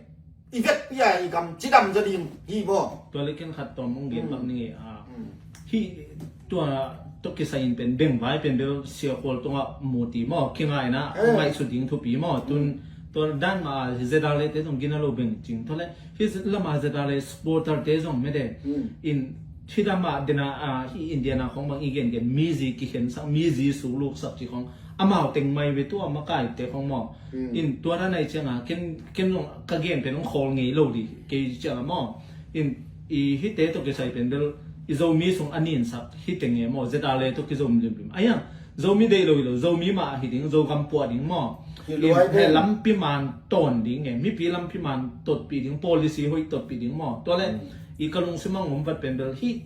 I vekpi a i gam cidam zaw ding hi maw? Tua le ken khat tawm hong gen bak ni, ah, hih tua tawh kisai in pen beng vai pen bel sia khual tungah mu ti maw? Kingaina, eh, ngaihsut ding thupi maw? Tun tua dan mah a Z R A te zong gina lo beng cing. Tua le hih lamah Z R A supporter te zong mede in hih lamah dena, ah, hih India na khong bang i gen gen mizi kikhensak, mizi sukluksak ci khong. Amau teng mai ve tua makaite khong maw. Hmm. In tua dan ai cianga ken, ken zong ka gen pen hong khawl ngei lo di kei cianga maw. In i hihte tawh kisai pen bel i Zomi sung a ninsak hi teng e maw. Z R A tawh kizom limlim. Aiang Zomi deih lo hi lo, Zomi mah hi ding, Zogam puah ding maw. In he lampi man tawn ding e, mipi lampi man totpih ding, policy hoih totpih ding maw. Tua le i ka lungsim a ngom vat pen bel hih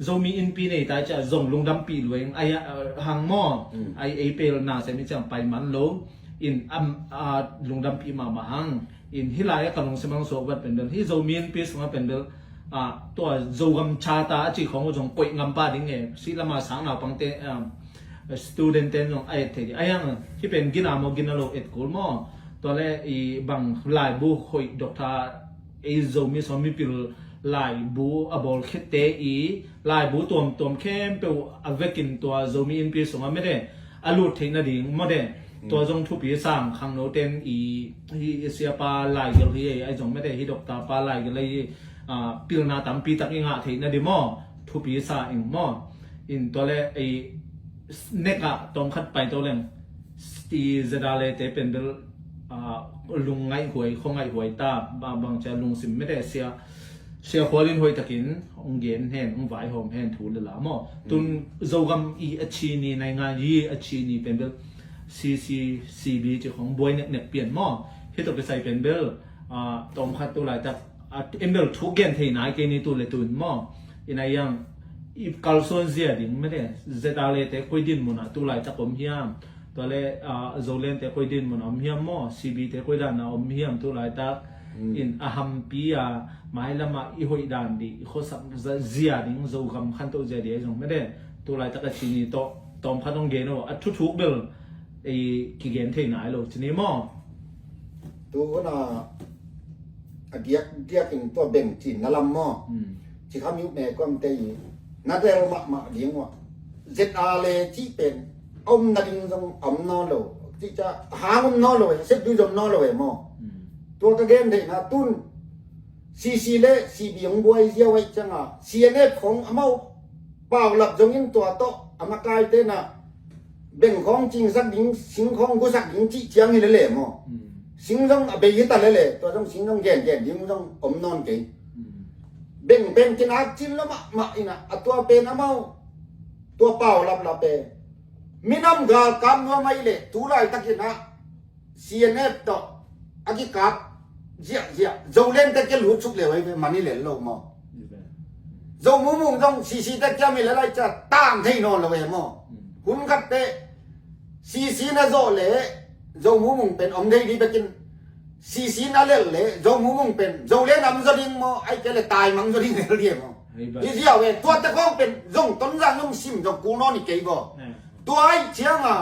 Zomi innpi nei tai cia zong lungdampih luai ing, ai, ah, hang maw. Hmm. Ai ei pel na sem i ciang pai man lo. In am, ah, lungdampih mahmah hang. In hih lai a ka lungsim hang suak vat pen bel hih Zomi innpi sungah pen bel Ah, tua Zogam Charter a cih khawng uh zong koih ngam pah ding e, si lama sang naupangte, um, student ten zong a et thei ding. A hiang hih pen gina maw, gina lo et kul maw? Tua le i bang laibu hoih Doctor ei Zomi Sawm mipil laibu a bawlkhiate i laibu tuamtuam khempeuh a vekin tua Zomi Innpi sungah mete a lut theih nading mawte. Tua zong thupi sang khangno ten i, hi siapa laigelh hi ei, ai zong mete hi doctor pa laigelh ei, ah, pilna tampi tak i ngah theih nading maw? Thupi sa ing maw? In tua le ei nekah tawmkhat pai to leng i ZRA le te pen bel, ah, lungngaihhuai, khuangaihhuai ta, ba-, bang cia lungsim mete sia, sia khualin hoih takin hong gen hen, hong vaihawm hen thu le la maw? Tun Zogam i a chini, naingan i a chini pen bel CCCB ci khong buai neknek pian maw? Hi tawh kisai pen bel, ah, tawmkhat tu laitak, ah, en bel thu gen thei nai kei ni tu le tun maw? I nai yang i kalsuan zia ding mete, ZRA le te koi din munah tu laitak om hiam? Tua le, ah, Zoland te koi din munah om hiam maw? CB te koi dan a om hiam tu laitak? In a hampi a, mailam a i hoih dan dih, i khuasak zia ding, Zogam khantoh zia dih ei zong mete, tu laitak a chini tawh tawmkhat hong gen uh, a thuthuk bel ei kigen thei nai lo cini maw? Tu hun a, a diak diak in tua beng cin na lam maw? Ci kha miuh me kuam te i na del mahmah ding uh a, ZRA le cih pen a om nading zong a om nawn lo, cih ca hang om nawn lo e, sep dui zom nawn lo e maw? Tua ka gen theihna tun CC le CB hong buai ziau aih cianga CNF khong amau paulap zongin tua tawh a makaite na beng khawng cingsak ding, sing khawng gusak ding cih ciang hi lele maw? Sing zong a bei hi ta lele, tua zong sing zong gengen ding zong om nawn kei. Beng pen kinak cin lo mahmah inah, a tua pen amau tua paulaplap e. Minam galkap nuam aih le tu laitakinah CNF tawh a kikap ziahziah Zoland te kia lutsuk leu ahi ve, mani lel lo maw? Zo mumung zong CC te kia mi le lai cia tang thei nawn lo e maw? Hun khat te CC na zawh le Zo mumung pen om thei di bekin, CC na lel le Zo mumung pen Zoland am zaw ding maw, ai ke le taimang zaw ding lel di e maw? Hi ziau e, tuate khawng pen zong Tonzang nung sim zong kul nawn i kei baw. Tua aih cianga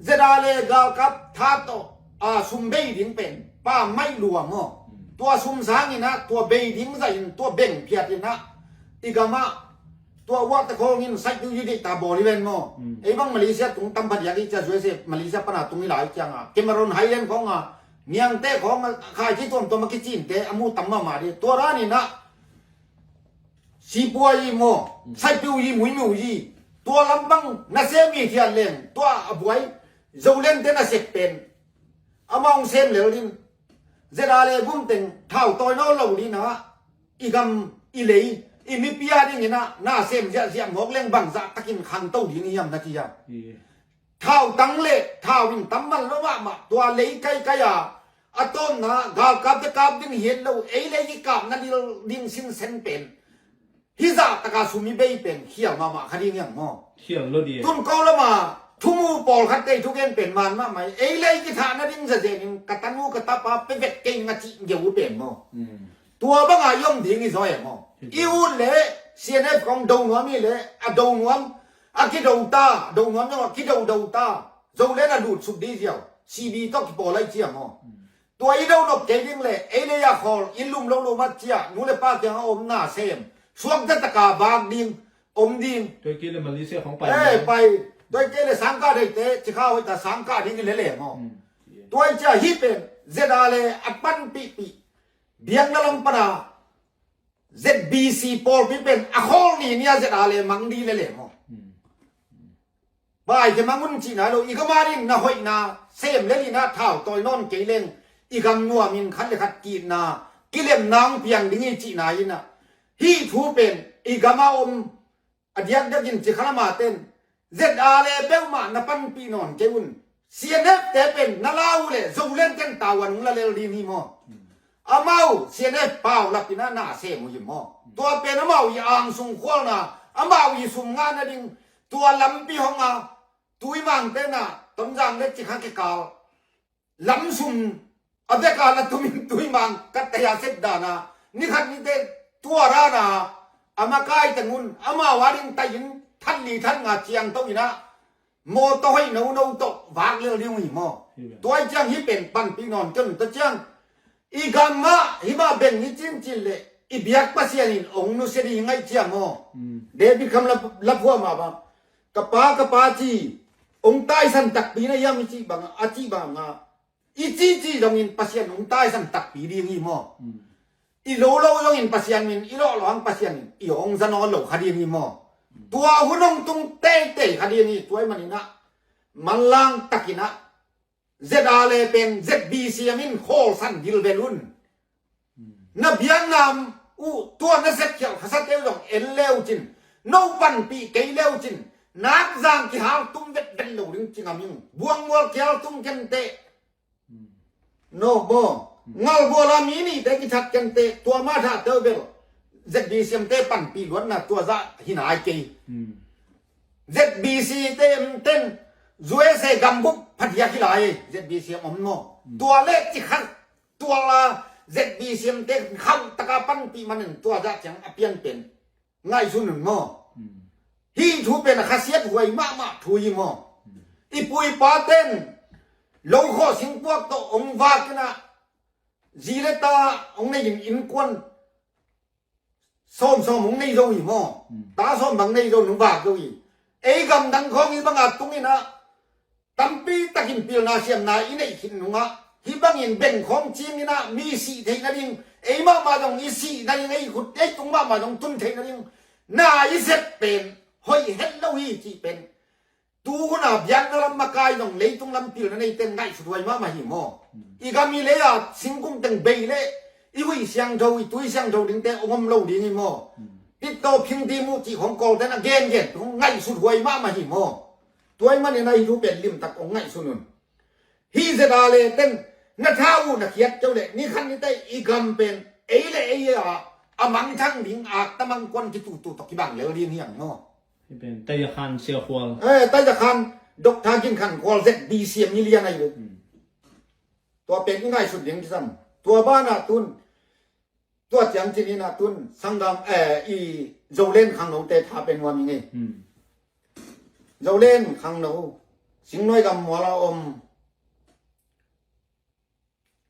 ZRA le galkap tha tawh a sum bei ding pen pa maih lua maw? Tua sum sanginah tua bei ding zahin tua beng phiatinah i gamah tua uakte khawngin saiktu i deihta bawl i ven maw? Ei bang Malaysia tung tam phadiak i cia, USA Malaysia pana tung i lai cianga Cameron Highland khawnga niangte khawnga khaiki tuamtuam a kicinte a mu tam mahmah di. Tua raninah sipuai i maw, saipiu i, muimiu i, tua lampang nasem i thian leng tua a buai Zoland te nasep pen amah hong sem lel din, ZRA le gumteng thau tawi nawn lo dinah i gam i lei i mipi a dinginah nasem ziahziah mawk leng bangzah takin khangto ding hiam na ti hiam? Thautang le thau in tam man lo mahmah, tua lei kaikai a a tawmna galkapte kap ding hiat lo, ei lei kikapna dil ding sinsen pen hizah taka sum i bei pen khial mahmah kha ding hiam maw? Khial lo di e. Tun ko lama thumu pawlkhat tei thugen pen man mahmah i, ei lei kithahna ding zazenin ka tanu ka tapa pe vet kei ning a cih geu pen maw? Tua banga i om ding i zaw e maw? I ut le CNF kong do nuam i le a do nuam, a kido ta, do nuam zong a kido do ta, Zoland a lut suk di ziau, CB tawh kipawl ai cia maw? Tua i do nop kei ding le ei lei a khawl i lum lo lo mat cia, nu le pa kiang a om nasem suakta taka bak ding, om ding. Tua kei le Malaysia khong pai. Eh, pai. Tua kei le sangkah deite cikha hoita sangkah ding i lele maw? Tua i cia hih pen ZRA le a panpihpih biakna lam pana ZBC pawlpi pen a khawl ni nia ZRA le mang di lele maw? Bai ke mang un cihna lo, i gama din na hoihna sem le lina thau tawi nawn kei leng i gam nuamin khat le khat kitna kilemna hong piang ding i cihna inah hih thu pen i gama om a diakdiakin cikha lama ten ZRA le peuhmah na panpih nawn kei un. CNF te pen na la uh le Zoland ten tavuan hong la lel ding hi maw? Amau CNF paulapinah na sem uh hi maw? Tua pen amau i angsung khualna, amau i sum ngahna ding tua lampi hong a, tuimang tenah Tonzang le cikha kikal lam sum a veka la tumin tuimang ka tei a set dana nikhat nite tua rana a makai teng un amau a ding tai in that li that nga ciang to in ah mawtaw hoih nono tawh vak lel ding uh hi maw? Hi ve. Tua ih ciang hih pen panpih nawn kei un ta ciang i gam ah hih mah beng hi cincin leh i biak Pasian in hong nusia ding hi ngaih ciang maw? Hmm. David Kham la, la phuah mah bang, ka pa, ka pa ci, hong taisan takpi na hiam i cih bang a, a cih bang a, i cici zongin Pasian hong taisan takpi ding hi maw? Hmm. I lo lo zongin Pasian min, i lawh lo hang Pasian min, i hong za nawn lo kha ding hi maw? Hmm. Tua hun hong tung teitei kha ding hi. Tua ih manin ah manlang takin ah Z R le pen Z B C M in khawlsan gilvel un. Hmm. Na biakna uh tua na setkhialh khasate uh zong en le uh cin, no panpih kei le uh cin, nak zang kihal tum vetvet lo ding ci ngam ing. Buangmual kihal tum kenteh. Hmm. No maw? Hmm. Ngalbual a mi nihte kithat kenteh, tua mah thahte uh bel Z B C M te panpih luatna tua zah hi nai kei. Hmm. Z B C M ten U S A gambup phadiak hi lai, Z B C M om maw? Hmm. Tua le ci khat, tua la Z B C M te khauh taka panpih manin tua zah ciang a pian pen ngaihsun un maw? Hmm. Hih thu pen a khasiat huai mahmah thu hi maw? Hmm. I pu i pa ten lo khawh singpuak tawh hong vak in ah zi le ta hong nei in innkuan sawm sawm hong nei zo hi maw? Hmm. Ta sawm bang nei zo nung vak zo hi. Ei gamdang khawng hih banga tung in ah tampi takin pilna siamna i neih khit nungah hih bangin beng khawng cing in ah mi sih theih nading, ei mahmah zong i sih nading, ei khut ei tung mahmah zong tun theih nading na i sep pen hoih het lo hi cih pen tu hun a biakna lam makai zong leitung lam pilna neite in ngaihsut huai mahmah hi maw? Hmm. I gam i lei a singkung teng bei leh i huih siangtho, i tui siangtho dingte hong om lo ding hi maw? Hmm. Pittaw phingti muh cih khawng Kawlte in a gengen tu ngaihsut huai mahmah hi maw? Tua ih manin ah hih thu pen limtak hong ngaihsun un. Hih Z R le ten na tha uh na khiat keu leh ni khat ni teh i gam pen ei le ei a a mangthang ding akta mangkuan kitutu tawh kibang lel ding hi ang maw? Hih pen Taija Khan Sia Khual. Eh, Taija Khan, Doctor Gin Khan Khual Z B C M milian ahi uh. Hmm. Tua pen i ngaihsut ding kisam. Tua banah tun tua ciang cin in ah tun sanggam, eh, i Zoland khangnote tha pen nuam ing ei. Hmm. Zoland khangno, Singnuai gam mual a om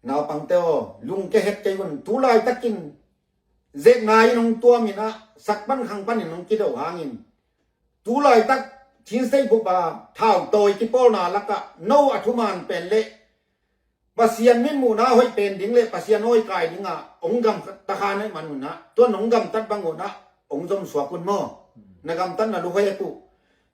naupangte aw, lungkia het kei un. Tu laitakin zekna in hong tuam in ah sak pan khang panin hong kido hangin tu laitak Chin State bup a thautawi kipawlna lakah no a thuman pen leh Pasian mitmuhna hoih pen ding le Pasian awi kai dingah hong gamta kha na hih man un ah, tuan hong gamtat bang un ah hong zomsuak un maw? Na gamtatna lukhoih a tuh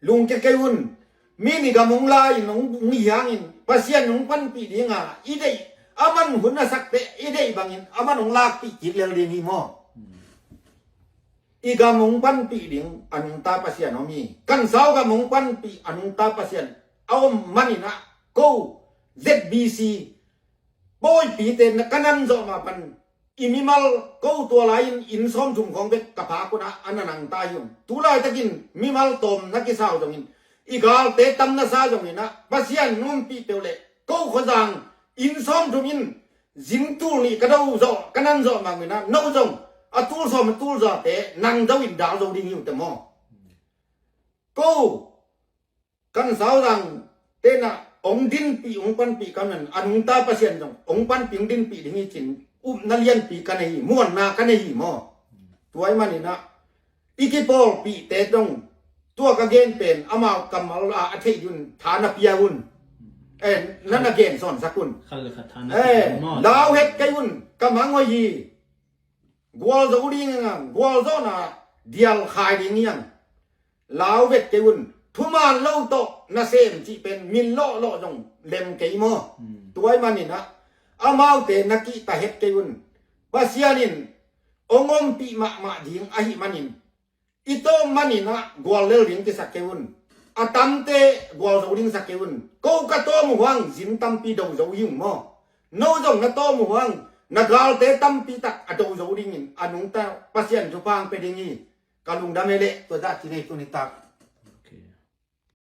lungkia kei un. Mi in i gam hong la in hong, hong hi hangin Pasian in hong panpih dinga i deih, a man hun a sak teh i deih bangin a man hong lakpih kik lel ding hi maw? I gam hong panpih ding a nungta Pasian om hi. Kansau gam hong panpih a nungta Pasian a om manin ah ko Z B C pawipite na ka nan zawh mah pan i mimal ko tua lai-in inn sawmthum khawng bek ka phak un ah a na nangta hi ung. Tu laitakin mimal tawm na kisau zongin i galte tam na sa zongin ah Pasian in ompih peuh leh ko khuazang inn sawmthum in zing tul nih ka do zawh, ka nan zawh mah un ah no zong a tul sawm a tul zate nang zo in dal zo ding hi uh teh maw? Ko Kansau zang tenah hong dinpih hong panpih ka man a nungta Pasian zong hong panpih hong dinpih ding hi cin upna lianpi ka nei hi, muanna ka nei hi maw? Tua ih manin ah i kipawlpihte zong tua ka gen pen amau kammal a a theih ding un tha na pia un. Eh, na na gen sawnsak un. Khat le khat tha na pia un maw? Lau het kei un, ka mang hoih hi. Gualzo ding hi ang, gualzawhna dial khai ding hi ang. Lau vet kei un, thuman lo tawh nasem cih pen min lawhlawh zong lem kei maw? Hmm. Tua ih manin ah amaute na kihta het kei un. Pasian in hong ompih mahmah ding ahih manin i tawm manin ah gual lel ding kisak kei un. A tamte gualzo ding sak kei un. Ko ka tawm uh hang zin tampi do zo hi ung maw? No zong na tawm uh hang na galte tampi tak a do zo dingin a nungta Pasian thupha hong pia ding hi. Ka lungdam ei leh tua zah ci nei tuni tak.